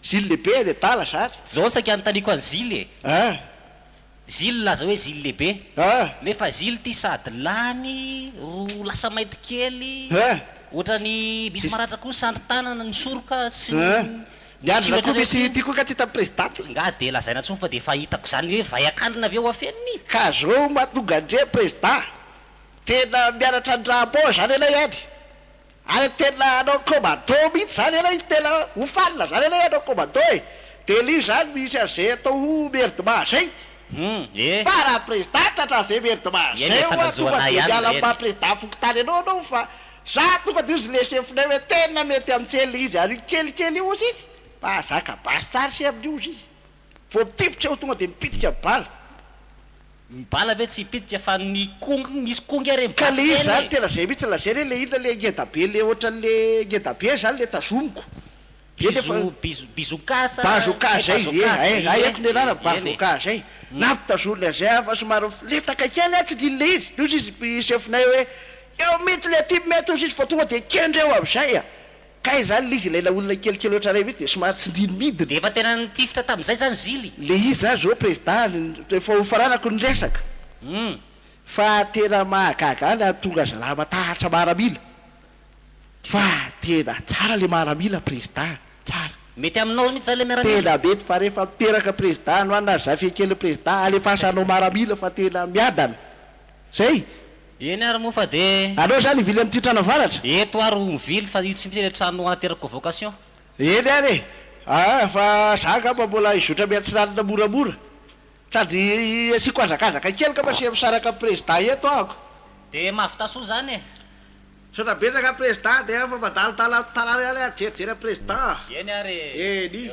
Zily lehibe any adala zany. Zao saika anontaniako an'i Zily e! A! Zily nilaza hoe zily lehibe. Ah! Nefa zily ty sady lany ro lasa mainty kely Ah! ohatrany misy maratra koa ny sandry tanana, ny soroka sy ny Ah! Ny andrina kilotra koa misy rehetra. ty koa ka tsy hitan'ny président ty. Nga de lazaina tsony fa de efa hitako zany hoe vay akalina ve ho afeniny? Ka zao mahatonga andre président tena mianatra an-dRambo zany ianay any. Ary tena hanao commando mihitsy zany ianao izy tena ho fanina zany ianao hanao commando e! De le izy zany misy an'izay atao ho merdement zay Hum eh! fa raha président tratran'izay merdement Eny zay e, hoa fananjoana tonga de ihany miala ireny. maha président fokontany anao anao fa za tonga de ozy le chef-nay hoe tena mety amin'se le izy ary io kelikely io ozy izy mahazaka basy tsara se amin'io ozy izy vao mitifitra eo tonga de mipitika bala. Ny bala ve tsy hipitika fa ny kongy misy kongy ary Ka basy le izy tena zany e! tena zay mihitsy lazainy hoe le inona le ngeda be le ohatran'le ngeda be zany le tazomiko be nefa Bizo bizo bizoka sa Bazooka hay zay izy e bazoka hay hay eny haiko ny anarany e eny e. bazooka zay nampitazoniny an'izay aho fa somary mifoletaka kely aho tsy ndrin'le izy de hozy izy chef-nay hoe eo mihitsy le ty mety hozy izy fa tonga de kendreo am'zay a! Kay zany le izy ilaina olona kelikely ohatranay mihitsy de somary tsindriny midina. De efa tena nitifitra tamin'izay zany Zily? Le izy zany zao président efa ho faranako ny resaka fa tena mahagaga ahy ny tonga zalahy matahatra maramila fa tena tsara le maramila président tsara. Mety aminao mihitsy zany le miaramila? Tena mety fa rehefa miteraka président anao na zafiakelin'ny président alefaso hanao maramila fa tena miadana zay. Eny ary moa fa de. Aleo zany hivily amin'ity trano avaratra. Eto ary ho mivily fa io tsy misy ilay trano hanaterako convocation. Eny ary e! Aa fa za angamba mbola hizotra miatsinanana moramora. Sady asiako hazakazaka kely angamba se misaraka amin'ny prezida eto ahako. De mahavita soa zany e! Misaotra betsaka prezida de afa mandalondalo amin'ny tanàna ihany aho jerijery an'i prezida. Eny ary e! Eny.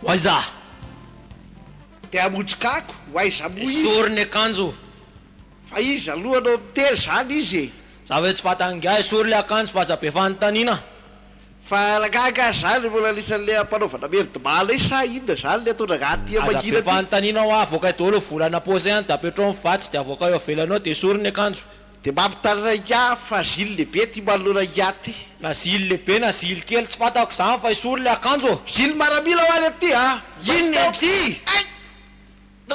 Ho aiza? Dia hamonjy kako, ho aiza moa izy? Esory ny akanjo. Fa iza aloha no miteny izany izy e? Za ve tsy fatan'ingahy, esory le akanjo fa aza be fanontaniana. Fa rangahy angaha izany mbola anisan'le ampanaovana merdma lay sa inona izany le ataon-drangahy aty Aza be mangina aty? fanontaniana hoa, avoakay daholo ny vola napaosy any, de apetrao ny vatsy, de avoakay eo avelanao, de esory ny akanjo. De mampitaraina ingahy fa zily lehibe ty manoloana ingahy ty. Na zily lehibe na zily kely tsy fantako izany fa esory le akanjo ô! Zily maramila ho any aty a! Inona ity? Hay!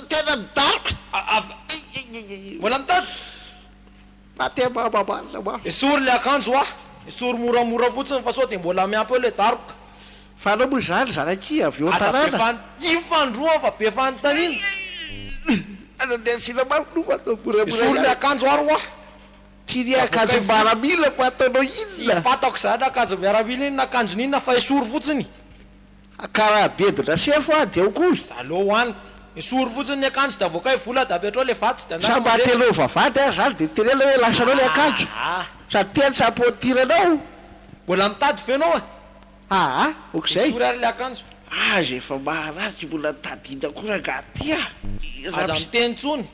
Tena midaroka! Mbola mitady? Mba te mamamalina hoa. Esory le akanjo hoa! Esory moramora fotsiny fa sao de mbola miampy eo le daroka. Fa anao moa izany zanak'ia avy eo Aza be an-tanàna? fan, io fandroana fa be fanontaniana. Aza dia asiana mafy loha fa atao moramora Esory le ihany. akanjo ary hoa! Tsy ny De avoakay akanjo vola. miaramila fa ataonao Tsy inona? fantako izany akanjo miaramila iny na akanjon'inona fa esory fotsiny. Karaha bedina sefo ah dia ao koa. Aleo hohaniko. Esory fotsiny ny akanjo dia avoakay vola dia apetrao le vatsy dia Sa andana mba mandeha. tena ho vavahady ary zany dia teneno hoe lasanao le akanjo. Aa. Sady tena tsy hampoantiranao. Mbola mitady ve enao e? Aa ok zay. Esory ary le akanjo. Aza efa maharary tsy mbola nitady inona koa rangaha ty ah. Aza miteny intsony.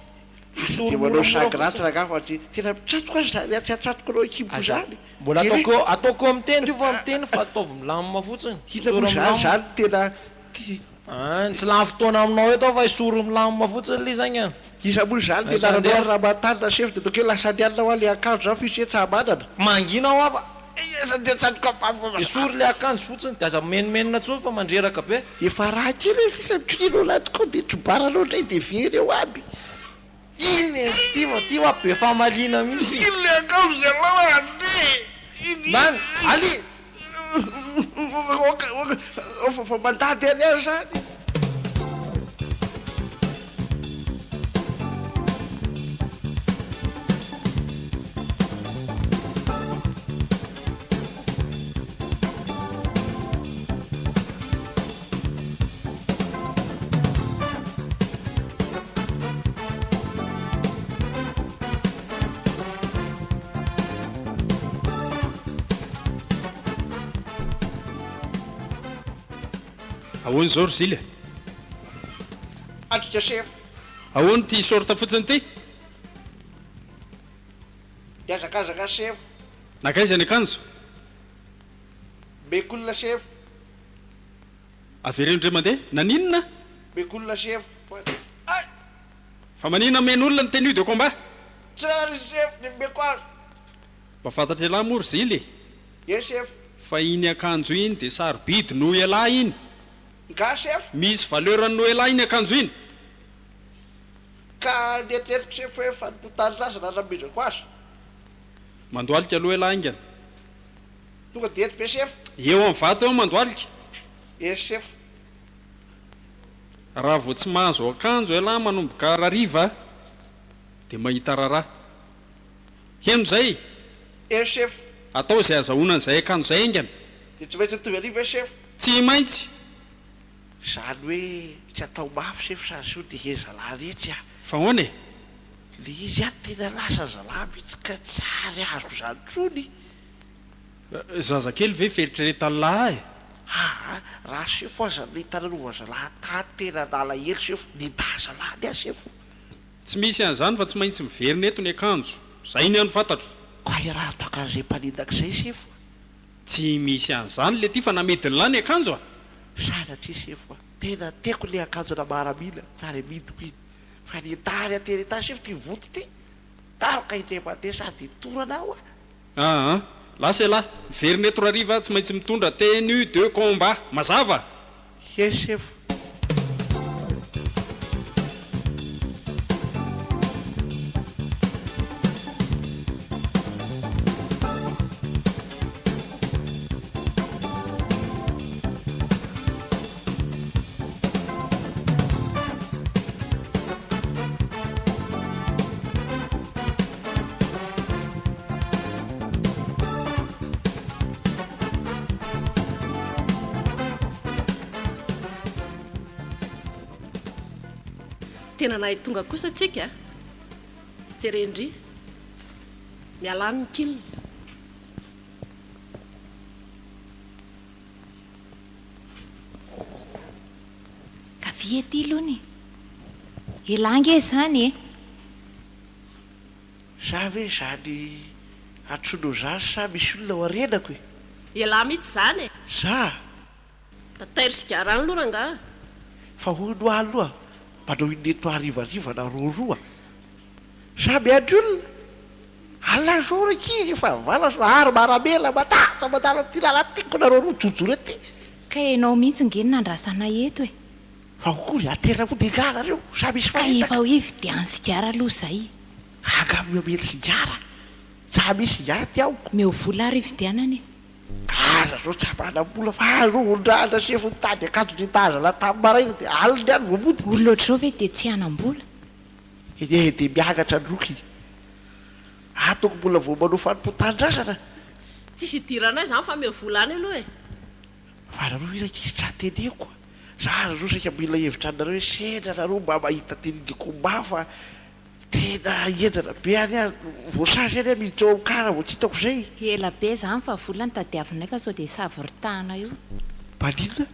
Esory Dia manao moramora sagy ratsy fotsiny. rangaha fa tsy tena mitsatoka aza zany tsy atsatoko anao kiboko Aza zany. mbola Jereo. ataoko eo ataoko eo miteny io fa miteny fa ataovy milamina fotsiny. Inona Esory moa zany milamina. zany tena ty. An, tsy lany fotoana aminao eto aho fa esory milamina fotsiny le izy agny. Iza moa izany ny Aiza anaranao andeha. ary raha mahatanana sefo dia ataoko hoe lasa nianina hoa le akanjo zany fa io se tsa manana. Mangina hoa fa. Esory le akanjo fotsiny de aza mimenomenona intsony fa mandreraka be. Efa raha kely hoe sisa mikoriana ao anatiko ao de trobaranao indray de very eo aby. Iny e! Ty va ty hoa be famaliana mihitsy. Iny le akanjo zalahy andeha e! Iny Nany! Allez! Oka oka fa fa mandady any aho zany. Ahoana izao ry Zily a? Atrika chef. Ahoana ity short fotsiny ity? Mihazakazaka chef. Nankaiza ny akanjo? Meko olona chef. Avereno indray mandeha. Naninona? Meko olona chef. Ay! Fa maninona amen'olona ny tenue de combat? Tsy rariny chef ny meko azy. Mba fantatr'ialahy moa ry Zily e? Ye chef. Fa iny akanjo iny dia sarobidy noho ialahy iny. Nga chef? Misy valeur-ny noho ialahy iny akanjo iny. Ka ny eritreritro chef hoe fanompoan-tanindrazana namindreko azy. Mandohalika aloha ialahy haingana. Tonga dia eto ve chef? Eo amin'ny vato eo mandohalika. Yes chef. Raha vao tsy mahazo akanjo ialahy manomboka harariva dia mahita raharaha. Heno izay! Yes chef. Atao izay azahoana an'izay akanjo izay haingana. Dia tsy maintsy mitovy hariva ve chef? Tsy maintsy! Izany hoe tsy atao mafy chef sa sao dia he zalahy retsy a! Fa ahoana e? Le izy ato tena lasa zalahy mihitsy ka tsy ary azoko izany tsony. Zazakely ve fieritreretan'lah e? Aa raha sefo aza nahita nanova zalahy tato tena nalahelo sefo, nidahy zalahy ny ahy sefo. Tsy misy an'izany fa tsy maintsy miverina eto ny akanjo, zay ny hany fantatro. Kay raha ataoko an'izay mpanendaka izay sefo a! Tsy misy an'izany letia fa namidin'lah ny akanjo a! Sanatria sefo a! Tena tiako le akanjona maramila, tsara amidiko iny, fa ny entany atery entany sefo ty vonto ty, daroka indray mandeha sady torana aho a! Aa! Lasa ialahy, miverina eto rahariva tsy maintsy mitondra tenue de combat! Mazava? Yes chef. Tena nahay tonga kosa tsika a! Jeren-dry. Miala any ny kil. Kavia ety lony. Elah ange izany e! Za ve zany antsoinao zany sa misy olona ao arenako e? Elah mitsy zany e! Za? Mba tairo sigara any aloha rangaha. Fa hono hoa aloha manao inona eto harivariva nareo roa? Sa miandry olona? Alina zao ry ankizy efa vala so ary maramela matahatra mandalo amin'ity lalana tiako nareo roa jojoro ety. Ka enao mihitsy nge no nandrasanay eto e. Fa akory aterina koa degà nareo sa misy Ka fahetaka? efa hoe vidiano sigara aloha zay. Angaha mihamely sigara? Tsa misy sigara ty amiko. Omeo vola ary hividianana e. Ka aza zao tsa manam-bola fa aza ondrana sefo nitady akanjo nitazana tamin'ny maraina dia alina ihany vao mody. Olona ohatr'izao ve dia tsy hanam-bola? Ee dia miangatra ndroky. Atoko mbola vao manao fanompoan-tanindrazana. Tsisy idiranay zany fa omeo vola any aloha e. Fa nareo ve rankizy tsa teneko a. Za ary zao saika mila hevitra aminareo hoe sendra nareo mba mahita tenue de combat fa tena henjana be any aho voasazy any aho miditra ao amin'ny car vao tsy hitako zay. Ela be zany fa vola no tadiavinay fa sao dia savoritahana eo. Maninona?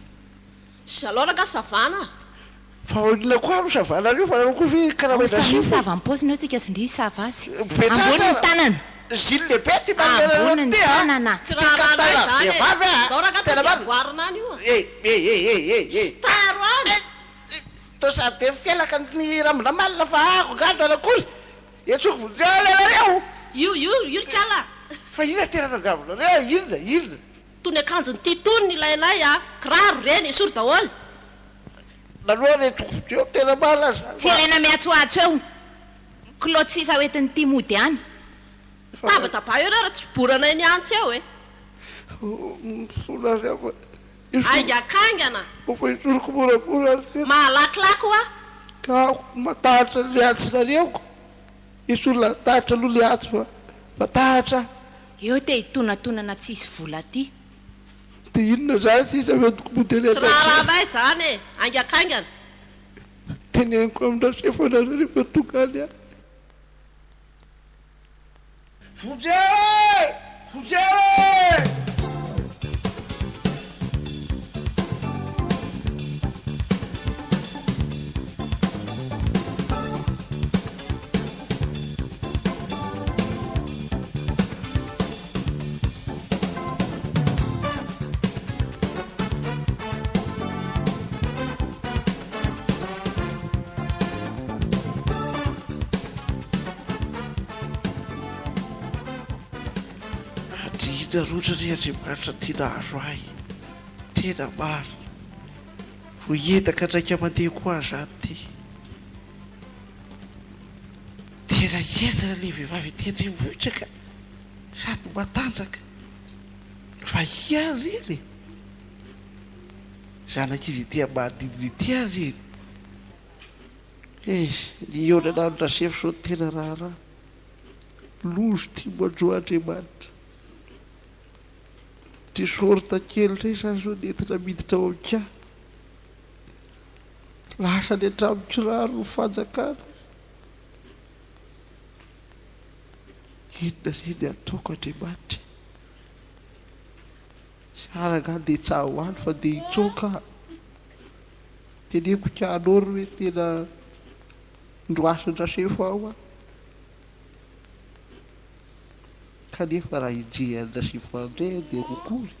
Tsy zalao rangaha savana a! Fa inona koa no savanareo fa nareo koa ve Ao karamaina samy sefo e? misava am-paosiny eo tsika sy ndry hisava azy. Mipetraha Ambony ny tsara. tanana. Zily lehibe ty manana anareo Ambony ny ty a! tanana. Tsy Tsy tia raharahanay katala zany e! vehivavy a! Ndao rangaha Tena tody marina. amboarina any io a! Eh eh eh eh eh eh. Sitaro any! Toa sady dia mifelaka ny rambon'amalona fa ako ngah no anakory? Etsoko vonjeo anareo! Io io io ry kala! Fa inona tena tadiavinareo e? Inona? Inona? Tony akanjon'ity tony ny ilainay a! Kiraro ireny, esory daholo! Naloha re toko teo tena marina zany Tsy ilaina miantsoantso eo. Kilaoty sisa ho entin'ity mody any. Mitabataba eo nareo tsy boranay ny antsy eo e! Mifona ary aho fa Haingankaingana! Fa esoriko moramora ary tena. Mahalakilaky hoa! Ka matahotra le antsinareo ko! Esory latahatra aloha le antso fa matahotra aho. Eo te hitonatonana tsisy vola aty. De inona zany sisa ho entiko mody any Tsy raharahanay zany e! Haingankaingana! Teneniko amin-dRasefo anareo rehefa tonga any aho. Vonjeo e! Vonjeo e! Adino loatra anie Andriamanitra ty nahazo ahy, tena marina, voaendaka ndraika mandeha koa aho zany ty. Tena henjana le vehivavy ety an-drenivohitra ka, sady matanjaka. Fa ia ary reny e? Zanak'izy ety amin'ny manodidina ety ary reny. Eish, ny hihaonana amin-dRasefo zao no tena raharaha. Loza ity manjo Andriamanitra. Ty short kely ndray zany zao nentina miditra ao an-kiahy. Lasany hatramin'ny kiraro ny fanjakana. Inona re ny ataoko Andriamanitra e? Tsy ary angaha dia tsaho any fa dia hitsoaka aho. Teneniko ka anao ry hoe tena ndroasin-dRasefo aho aho. Kanefa raha hinjehan'i Rasefo indray dia rokory.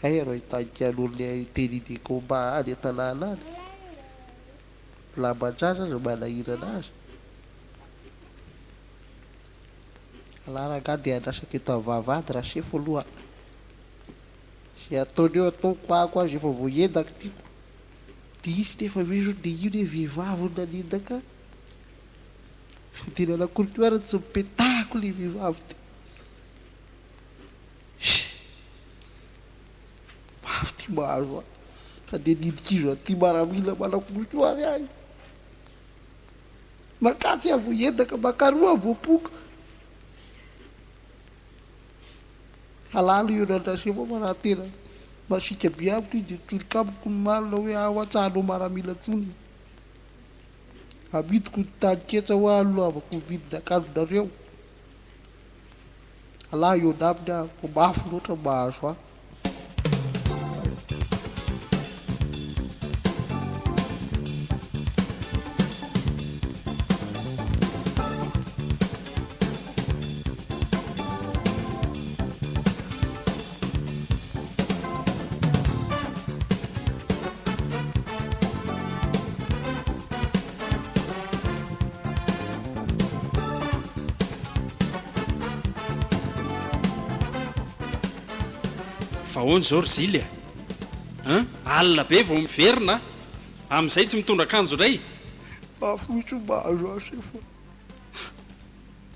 Hay ianao hitanika an'olona tenue de combat any an-tanàna any. Lamban-jaza aza manahirana azy. Alà rangahy dia andrasako eto am-vavahady Rasefo aloha. Izay ataony eo ataoko, ako azy efa voaendaka tiako. Dia izy nefa ve zao dia io ne vehivavy no nanendaka ahy. Fa dia nanakory koa ary tsy nipetahako le vehivavy teo. Mafy ty mahazo ahy. Fa dia nidik'izo aty maramila manakory koa ary ahy. Makatsy aho voaendaka, makaroa aho voapoka. Halalo io Randrasefo fa raha tena masiaka be amiko izy dia mitolika amiko ny marina hoe aho hoa tsy hanao maramila intsony. Amidiko ny tany ketsa hoa aloavako ny vidin'akanjonareo. Allah eo aminy aho fa mafy loatra ny mahazo ahy. Fa ahoana izao ry Zily a? An? Alina be vao miverina a! Amin'izay tsy mitondra akanjo indray? Mafy mihitsy ny mahazo ahy sefo a!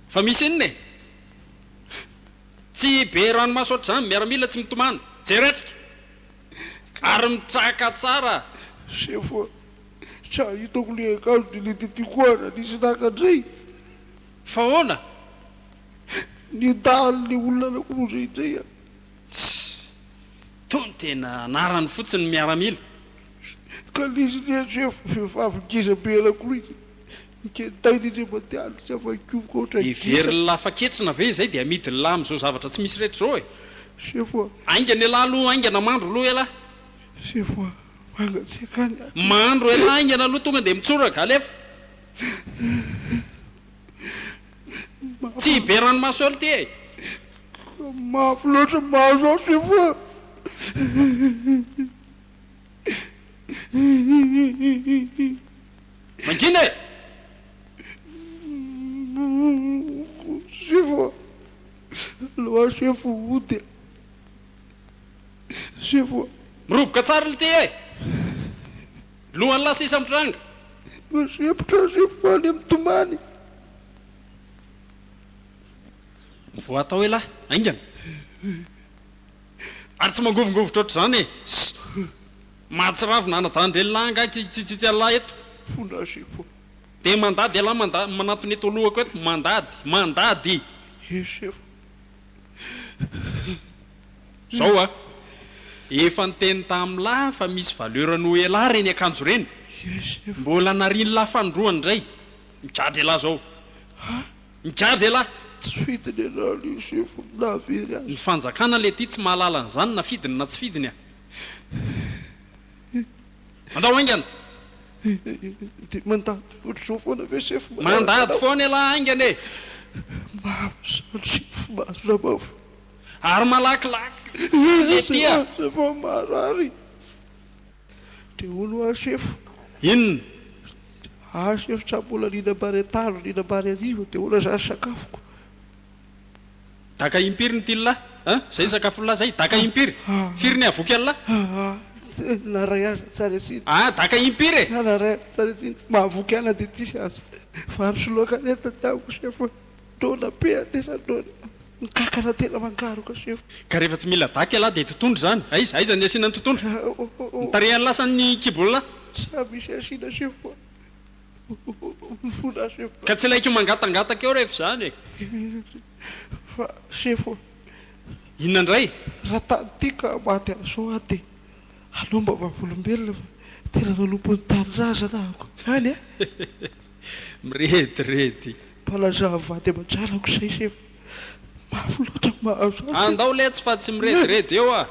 Fa misy inona e? Tsy be ranomaso ohatr'izany, miaramila tsy mitomany. Jeretrika! Ary mitsaka tsara! Sefo a! Tsy ahitako le akanjo de le tety-ko aza nisy naka ndray. Fa ahoana? Nendahany le olona nakoza indray a. Tssy. Tony tena anarany fotsiny ny miaramila. Ka nisy ny chef vehivavy ngeza be anankiroa izy nikentaina indray mandeha any tsy afa-nikofoka ohatran'ny gisa. Heverin'ny lahy fa ketrina ve izay dia amidin'ny lahy amin'izao zavatra tsy misy rehetra izao e? Sefo a. Haingana elah aloha haingana mandro aloha elah. Sefo a. Mangatsiaka any aho. Mandro elah haingana aloha tonga dia mitsoraka, alefa. Tsy be ranomaso eo lty e! Mafy loatra ny mahazo ahy sefo a! Mangina e! Sefo a! Aleo aho sefo hody a! Sefo a! Miroboka tsara lty e! Lohan'lah sisa mitranga. Misempotra sefo any mitomany. Mivoaha tao elah, haingana. Ary tsy mangovingovitra ohatr'izany e! Ss! Mahatsiravina anadahin-drenilahy angaha ity hitsitsitsy an'lah eto? Fona sefo a! Dia mandady elah manda manatona eto alohako eto, mandady! Mandady! He sefo. Zao a! Efa niteny tamin'lah fa misy valeur noho elah reny akanjo reny. Mbola narian'lah fanindroany indray. Migadra elah zao. Migadra elah! Tsy fidiny elah le sefo no nahavery azy. Ny fanjakana le ty tsy mahalala an'izany na fidiny na tsy fidiny a! Andao haingana! Dia mandady ohatr'izao foana ve sefo manaraka Mandady anao? foana elah haingana e! Mafy izany sefo marina mafy. Ary malakilaky lety a! Sefo marary. Dia hono hoa sefo. Inona? Ah sefo tsa mbola nihinam-bary atoandro nihinam-bary hariva dia hono zany sakafoko. Daka impiry ny tian'lah? An? Zay sakafon'lah zay? Daka impiry? Firy ny havoky an'lah? Ah na ray aza tsy ary asiana. Ah daka impiry e! Na ray aza tsy ary asiana. Mahavoky anah dia tsisy aza. Vary sy laoka anie tadiaviko sefo a. Noana be aho tena noana. Ny kankana tena mangaroka sefo. Ka rehefa tsy mila daka ialahy dia totondry izany. Aiza? Aiza ny asiana ny totondry? Ny tarehan'lah sa ny kibon'lah? Tsy misy asiana sefo a. Mifona sefo. Ka tsy ilaiko mangatangataka eo rehefa izany e. Fa sefo a. Inona indray? Raha tany ity ka maty an'izao aho dia aleo mba vavolombelona fa tena nanompo ny tanindrazana ahako ihany a. Mirediredy. Mpalaza vady aman-janako izay sefo. Mafy loatra ny mahazo azy. Andao letsy fa tsy mirediredy eo ah.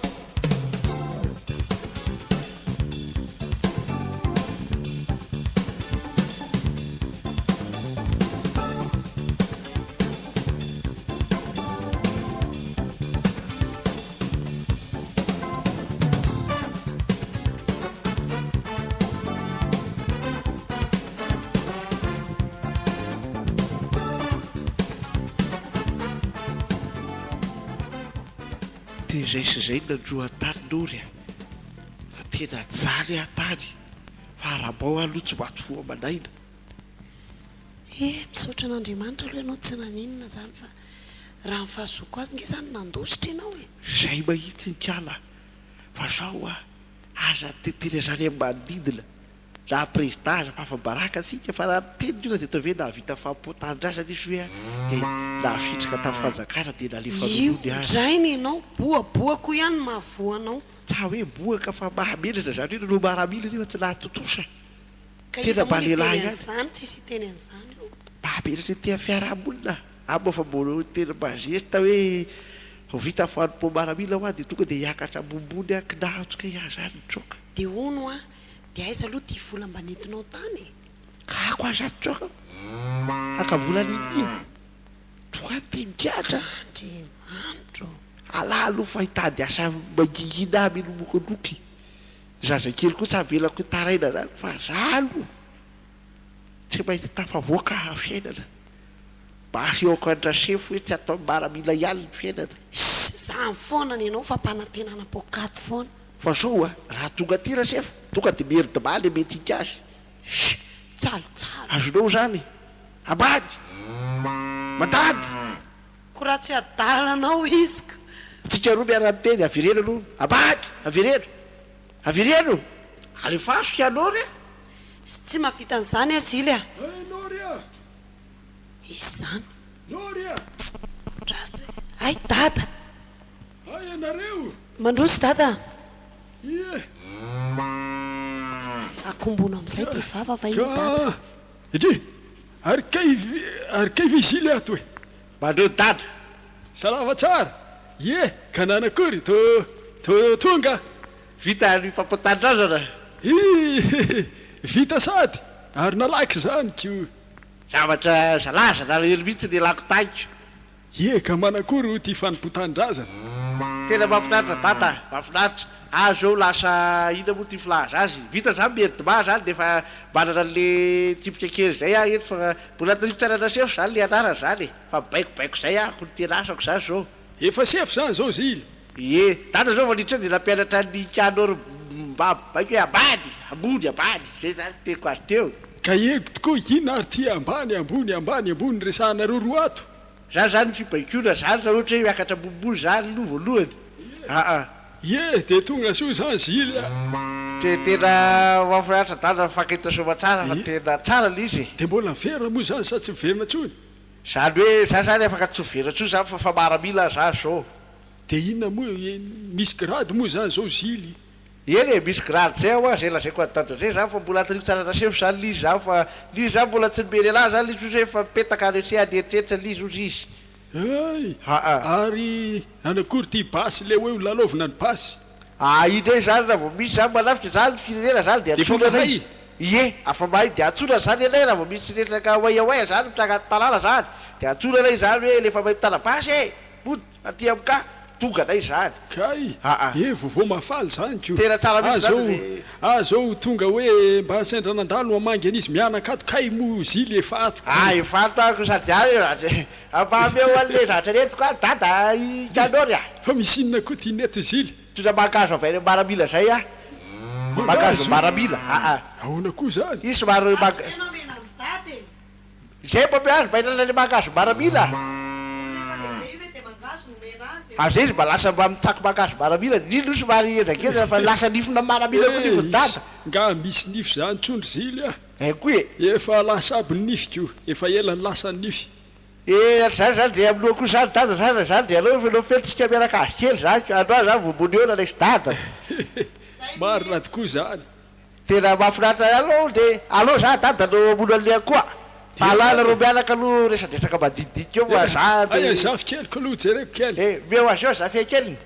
Dia izay sy izay ny nandroa an-tany Nory a! Fa tena jaly aho tany fa arabao aho aloha tsy maty fo aman'aina. He, misaotra an'Andriamanitra aloha ianao tsy naninona izany fa raha ny fahazoako azy nge izany nandositra ianao e! Izay mahitsy ny kala fa zao a! Aza tetena zany amin'ny manodidina Raha prezida aza fa afa-baraka antsika fa raha miteny ny olona dia atao hoe nahavita fahampoan-tanindrazana izy hoe dia nahafindrika tamin'ny fanjakana dia nalefa Io nonony aza. ndray nenao boaboako ihany mahavoa anao. Tsa hoe boaka fa mahamenatra zany hoe nanao maramila nefa tsy nahatontosa. Ka Tena iza mba moa no hiteny lehilahy ihany. an'izany tsisy hiteny an'izany eo. Mahamenatra ety amin'ny fiarahamonina. Amiko fa mbola tena mba zesta hoe vao vita fanompoa maramila hoa dia tonga dia hiakatra ambonimbony aho kinanjo kay aho zany nitsoaka. Dia hono hoa Dia aiza aloha ity vola mba nentinao tany e? Ka ako aza nitsoaka haka vola niniana tonga aty migadra. Andriamanitra ô! Alà aloha fa hitady asa mangingina aho milomokaloky. Zazakely koa tsy avelako hitaraina zany fa za aloha tsy maintsy tafavoaka aho fiainana. Mba asehoko an-dRasefo hoe tsy atao miaramila ihany ny fiainana. Ssy zany foana nenao fampanantenana poakaty foana. Fa zao a, raha tonga aty Rasefo, tonga de merde le mentsika azy. Ssy tsalotsalo. Azonao zany? Ambany! Mandady! Ko raha tsy adala anao izy ko. Tsika roa miara miteny, avereno aloha. Ambany! Avereno! Avereno! Alefaso i Nory a! Sy tsy mahavita an'izany aho Zily a! Hey Nory a! Izy izany. Nory a! Raza e! Hay Dada! Hay ianareo! Mandroso Dada! Ie! Akombona amin'izay dia vava va iny Dada? Ka! Edry! Ary kay ary kay ve Zily ato e? Mandroso Dada! Salama tsara! Ie! Ka nanakory? To to tonga! Vita ny fampitanindrazana? Hi! Vita sady! Ary nalaky izany ko! Zavatra zalaza nalahelo mihitsy ny elako taiko. Ie ka manakory hoy ty fanompoan-tanindrazana. Tena mahafinaritra Dada a! Mahafinaritra. Aho zao lasa inona moa ty filaza azy, vita zany mierdma zany de efa manana anle tsipika kely zay aho eto fa mbola atoriko tsara ana sefo zany le anarana zany e, fa mibaikobaiko zay aho ko ny tena asako zany zao. Efa sefo zany zao Zily? Ie, dada zao vao niditra eo de nampianatra an'i Kianor mba mibaiko hoe ambany, ambony, ambany, zay zany teniko azy teo. Ka henoko tokoa, inona ary ty ambany, ambony, ambany, ambony resahanareo roa ato? Zany zany ny fibaikoana zany raha ohatra hoe miakatra ambonimbony zany aloha voalohany aa. Ie, dia tonga soa zany Zily a! Dia tena mahafinaritra dada mifankahita soamatsara fa tena tsara le izy e! Dia mbola miverina moa zany sa tsy miverina tsony? Zany hoe za zany afaka tsy miverina tsony zany fa fa maramila za zao. Dia inona moa, misy grade moa zany zao Zily? Eny e, misy grade zay ao a, zay lazaiko an'i dada zay zany fa mbola atoriko tsara rasefo zany lizy zany fa lizy zany mbola tsy nomeny anah zany lizy ozy hoe efa mipetaka any tsy any eritreritra lizy ozy izy. Hay! Aa. Ary anakory ty basy le hoe ho lalaovina ny basy? Aa io ndray zany raha vao misy zany manafika zany ny firenena zany de Efa antsoina anay. mahay? Ie, afa mahay de antsoina zany anay raha vao misy resaka oaiaoaia zany mitranga any tanàna zany de antsoina anay zany hoe le efa mahay mitana basy e! Mody aty am ka tonga ndray izany. Kay Aa. e vaovao mahafaly zany ko. Tena tsara mihitsy Aza zany ho ry. aza ho tonga hoe mba sendra nandalo hamangy an'izy mianaka ato kay moa zily efa ato ko. Ah efa ato ako sady any mba ameo anle zavatra nentiko any dada i Kanory a. Fa misy inona koa ty neto zily? Mitondra mangahazo avy any am maramila zay ah. Mangahazo Mangahazo? maramila aa. Ahoana koa zany? Io somary manga. Izay mba miandry mba hihinana ilay mangahazo maramila. Ary zay izy mba lasa mba mitsako mangahazo maramila, iny aloha somary henjakenjana fa lasa nifina maramila koa nifin'i dada. Nga misy nify zany tsony ry zily a! Hay koa e! Efa lasa aby ny nifiko, efa ela ny lasa ny nify. E ary zany zany de amin'ny loha koa zany dada zany raha zany de aleo efa feno tsika miaraka azy kely zany ka androany zany vao mbo nihaona ilay sy dada. Marina tokoa zany. Tena mahafinaritra ihany aloha de aleo za dada no hamono an'le akoho a! Fa alao ianareo mianaka aloha resadresaka madinidinika eo fa za Aia de. zafikeliko aloha jereko kely. Eh omeo azy eo zafiakeliny.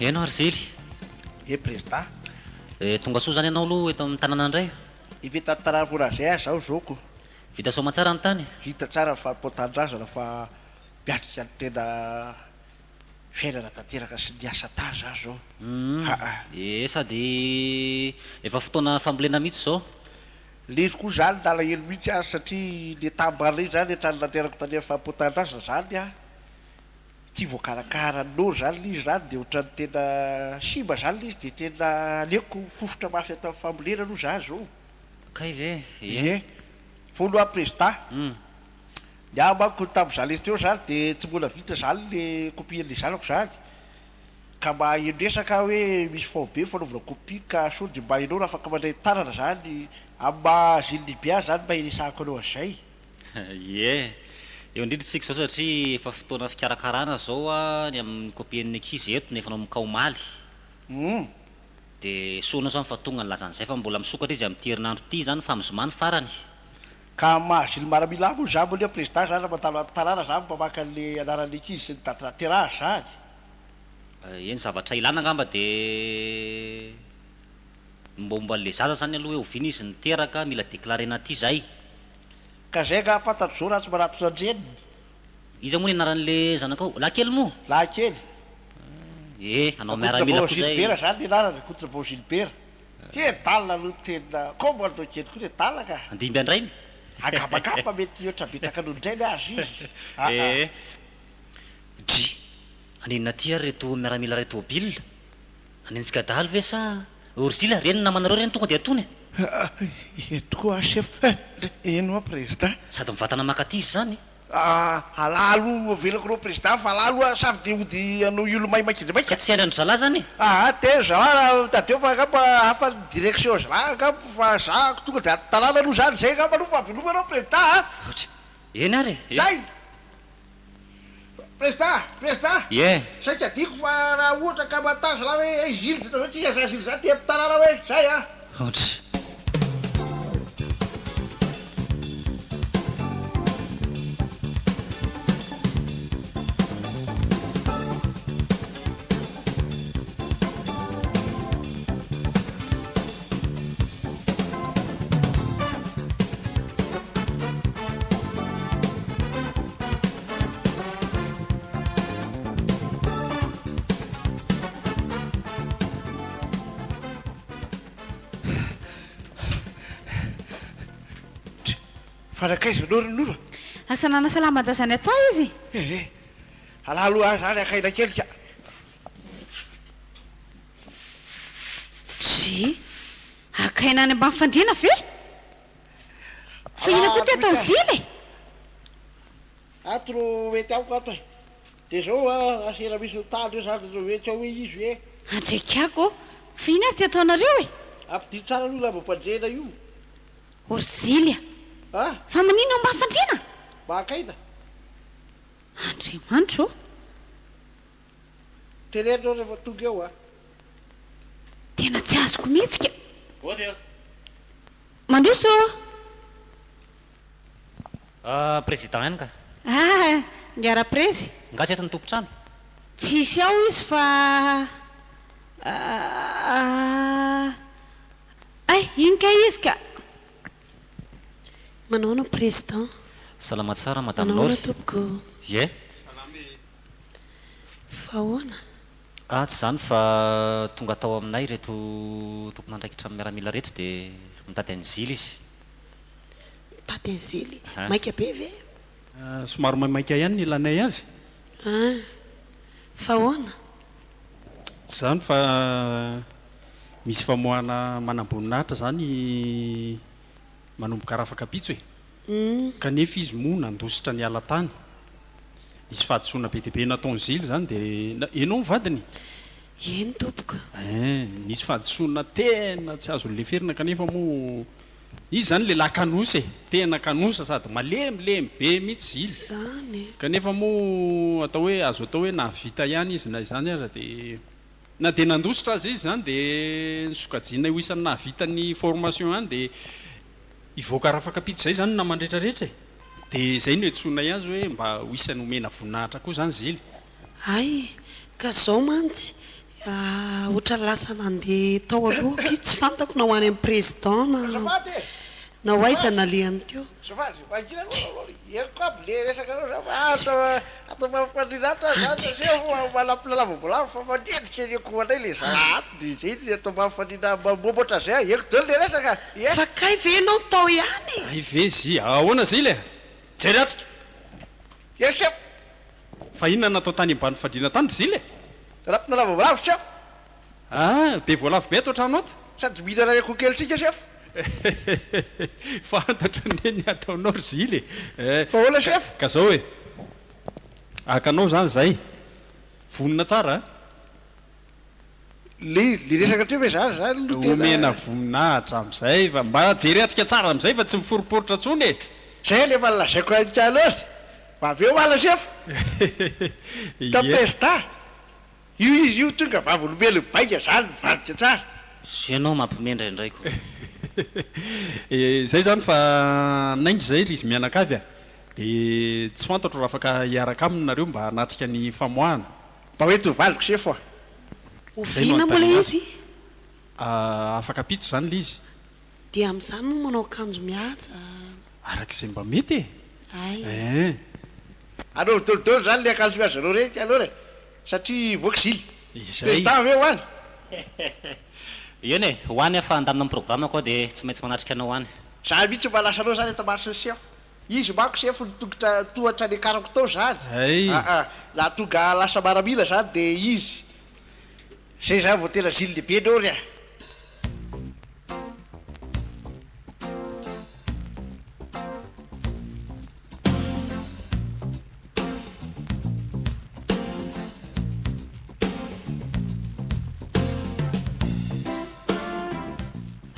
Heno ary Zely. Ye Prezida. Eh, tonga soa zany ianao aloha eto amin'ny tanàna indray. Efa eto an-tanàna foana zay aho zao zoko. Vita soamantsara ny tany? Vita tsara ny fanompoan-tanindrazana fa miatrika ny tena Fiainana tanteraka sy ny asa tany zany zao aa. Ee sady efa fotoana fambolena mihitsy zao. Lery koa zany nalahelo mihitsy aho satria le tanimbary zany hatrany nandehanako tany amin'ny fahampoan-tanindrazana zany an, tsy voakarakara nory zany le izy zany de ohatran'ny tena simba zany le izy de tena aleoko mifofotra mafy ato amin'ny fambolena aloha za zao. Kay ve? Ie. Voalohany prezida. Ny ahy manko tamin'izaho lesy teo zany de tsy mbola vita zany le copie an'le zanako zany ka mba heno resaka aho hoe misy faobe fanaovana copie ka sao de mba ianao raha afaka mandray tanana zany amin'ny maha asile lehibe ahy zany mba hiresahako anao an'izay. Ie, eo indrindra isika izao satria efa fotoana fikarakarana izao ny amin'ny copie-n'ny ankizy eto nefa nanomboka omaly. Humm. Dia soa anao izany fa tonga nilaza an'izay fa mbola misokatra izy amin'ity herinandro ity izany fa amin'ny zoma ny farany. Ka am maha asile maramila ahy moa za mbola président za raha mandalo any tanàna za mba maka anle anaran'ny ankizy sy ny daty nahaterahany zany. Eny zavatra ilana angamba de ny mombamomba anle zaza zany aloha hoe oviana izy niteraka, mila declarena aty zay. Ka zay angaha fantatro zao raha tsy manatona an-dreniny. Iza moa ny anaran'le zanakao? Lahy kely moa? Lahy kely. Eh, hanao miaramila Rakotovao koa zay. Gilbert zany ny anarany, Rakotovao Gilbert. He dala aloha tena commando kely koa le dala ka. Handimby an-drainy? Angambangamba mety hihoatra betsaka noho ny drainy aza izy aa. Ee. Dry. Haninona aty ary reto miaramila ray tôbila? Hanenjika dahalo ve sa Orzila, reny namanareo reny tonga dia atony e. Eny tokoa chef eh! Eny hoa prezida. Sady mivantana maka aty izy zany. Alà aloha avelako reo président fa alà aloha safy de hody hanao io maimaika indray maika. Ka tsy andry an-dry zalahy zany e? Aa tena zalahy raha tadidio fa angamba hafa ny direction zalahy angamba fa za tonga de ato tanàna aloha zany zay angamba aloha fa veloma anao président a! Eny ary e! Zay! Président! Président! Ie! Saika adinoko fa raha ohatra ka mataza lahy hoe hey Zily tsy hoe tsisy an'izany Zily zany aty amin'ny tanàna hoe zay an! Aotra. Fa nankaiza ianao ry Noro a? Lasa nanasa lamban-jaza any an-tsaha izy. Ehe, alà aloha aho izany haka aina kely ka. Dry, haka aina any ambany fandriana ve? Fa inona koa ty ataon'i Zila e? Ato ro mety amiko ato e. Dia zao a, asera misy mitandro eo zany ro tsy ao hoe izy hoe. Andriakiako ô! Fa inona ary ty ataonareo e? Ampidino tsara aloha lambam-pandriana io. O ry Zily a! Fa maninona ao ambany fandriana? Maka aina. Andriamanitra ô! Teneno eo rehefa tonga eo a! Tena tsy azoko mihitsy ka! Ody ô! Mandroso ô! Ah, président ihany ka! Ah, ingahy Raprezy. Nga tsy eto ny tompon-trano? Tsisy ao izy fa ah, hay, iny kay izy ka! Manahoana président? Salama tsara madame Manahoana Lory. tompoko? Ie. Fa ahoana? Ah tsy izany fa tonga tao aminay ireto tompon'andraikitra amin'ny miaramila ireto dia mitady an'i Zily izy. Mitady an'i Zily? Hein. Maika be ve? Somary maimaika ihany ny ilanay azy. Hein. Fa ahoana? Tsy izany fa misy famoahana manamboninahitra izany manomboka rafakapitso e. Kanefa izy moa nandositra niala tany. Nisy fahadisoana be dia be nataon'i Zily izany dia enao ny vadiny? Eny tompoko. Ein, nisy fahadisoana tena tsy azo noleferina kanefa moa izy izany lehilahy kanosa e, tena kanosa sady malemilemy be mihitsy Zily. Izany e. Kanefa moa atao hoe azo atao hoe nahavita ihany izy na izany aza dia na dia nandositra aza izy izany dia nosokajiana ho isan'ny nahavita ny formation ihany dia Hivoaka rafakapitso izay izany ny namany rehetra rehetra e! Dia izay no iantsoanay azy hoe mba ho isan'ny omena voninahitra koa izany Zily. Hay, ka izao mantsy, ohatran'ny lasa nandeha tao alohako izy, tsy fantako na ho any amin'ny président na Azafady e! na ho aiza nalehany teo. Azafady, mangina aloha aloha e! Henoko aby le resakareo zany fa ato ato mampandrina ato aho zany satria manam-pilalava-bolava fa manendrika ny akohonay le zalahy ato de zay ny atao mampandrina mamboamboatra zay aho, henoko daholo le resaka e! Fa kay ve ianao tao ihany e? Hay ve zy, ahoana Zily e? Jery atrika! Yes chef! Fa inona no natao tany ambany fandriana tany ry Zily e? Nanam-pilalava-bolava chef! Ah, be voalavo be ato an-trano ato. Sady mihinana ny akoho kelintsika chef. Fantatro anie ny ataonao ry Zily e. Fa ahoana chef? Ka zao e. Haka anao zany zay. Vonona tsara a. Le le resaka hatreo ve zany zany no tena. Omena voninahitra amizay fa mba jery atrika tsara amizay fa tsy miforiporitra tsony e. Zay le efa nolazaiko an'i Carlos. Mba avy eo ala chef. Ta président. Io izy io tonga vavolombelon'ny bainga zany mivadika tsara. Ianao mampime indraindray ko. Zay zany fa nainga izay ry izy mianakavy a! De tsy fantatro raha afaka hiaraka aminy nareo mba hanatrika ny famoahana. Mba hoento ny valiko sefo a! Zay no Oviana moa ilay anontaniana izy? azy. Afaka ampitso zany le izy. Dia amin'izany moa manao akanjo mihaja. Araka izay mba mety e! Hay. Eeh. Anaovy dolidoly zany le akanjo mihaja anao reny aloha e! Satria hivoaka zily. Izay. Président ve ho any? Eny e, ho any aho fa handamina ny programme-ko aho dia tsy maintsy manatrika anao any. Za mihitsy mba lasa anao zany eto mason'i sefo. Izy manko sefo ny tongotra tohatra niakarako tao zany. Hay. Aa nahatonga lasa maramila zany dia izy. Zay zany vao tena zily lehibe ndreo ry a.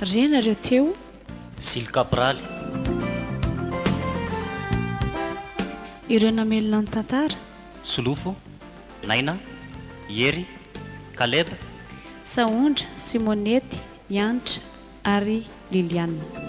Re nareo teo. Zily Kaporaly. Ireo namelona ny tantara. Solofo, Naina, Hery, Caleb. Sahondra, Simonety, Hanitra ary Liliane.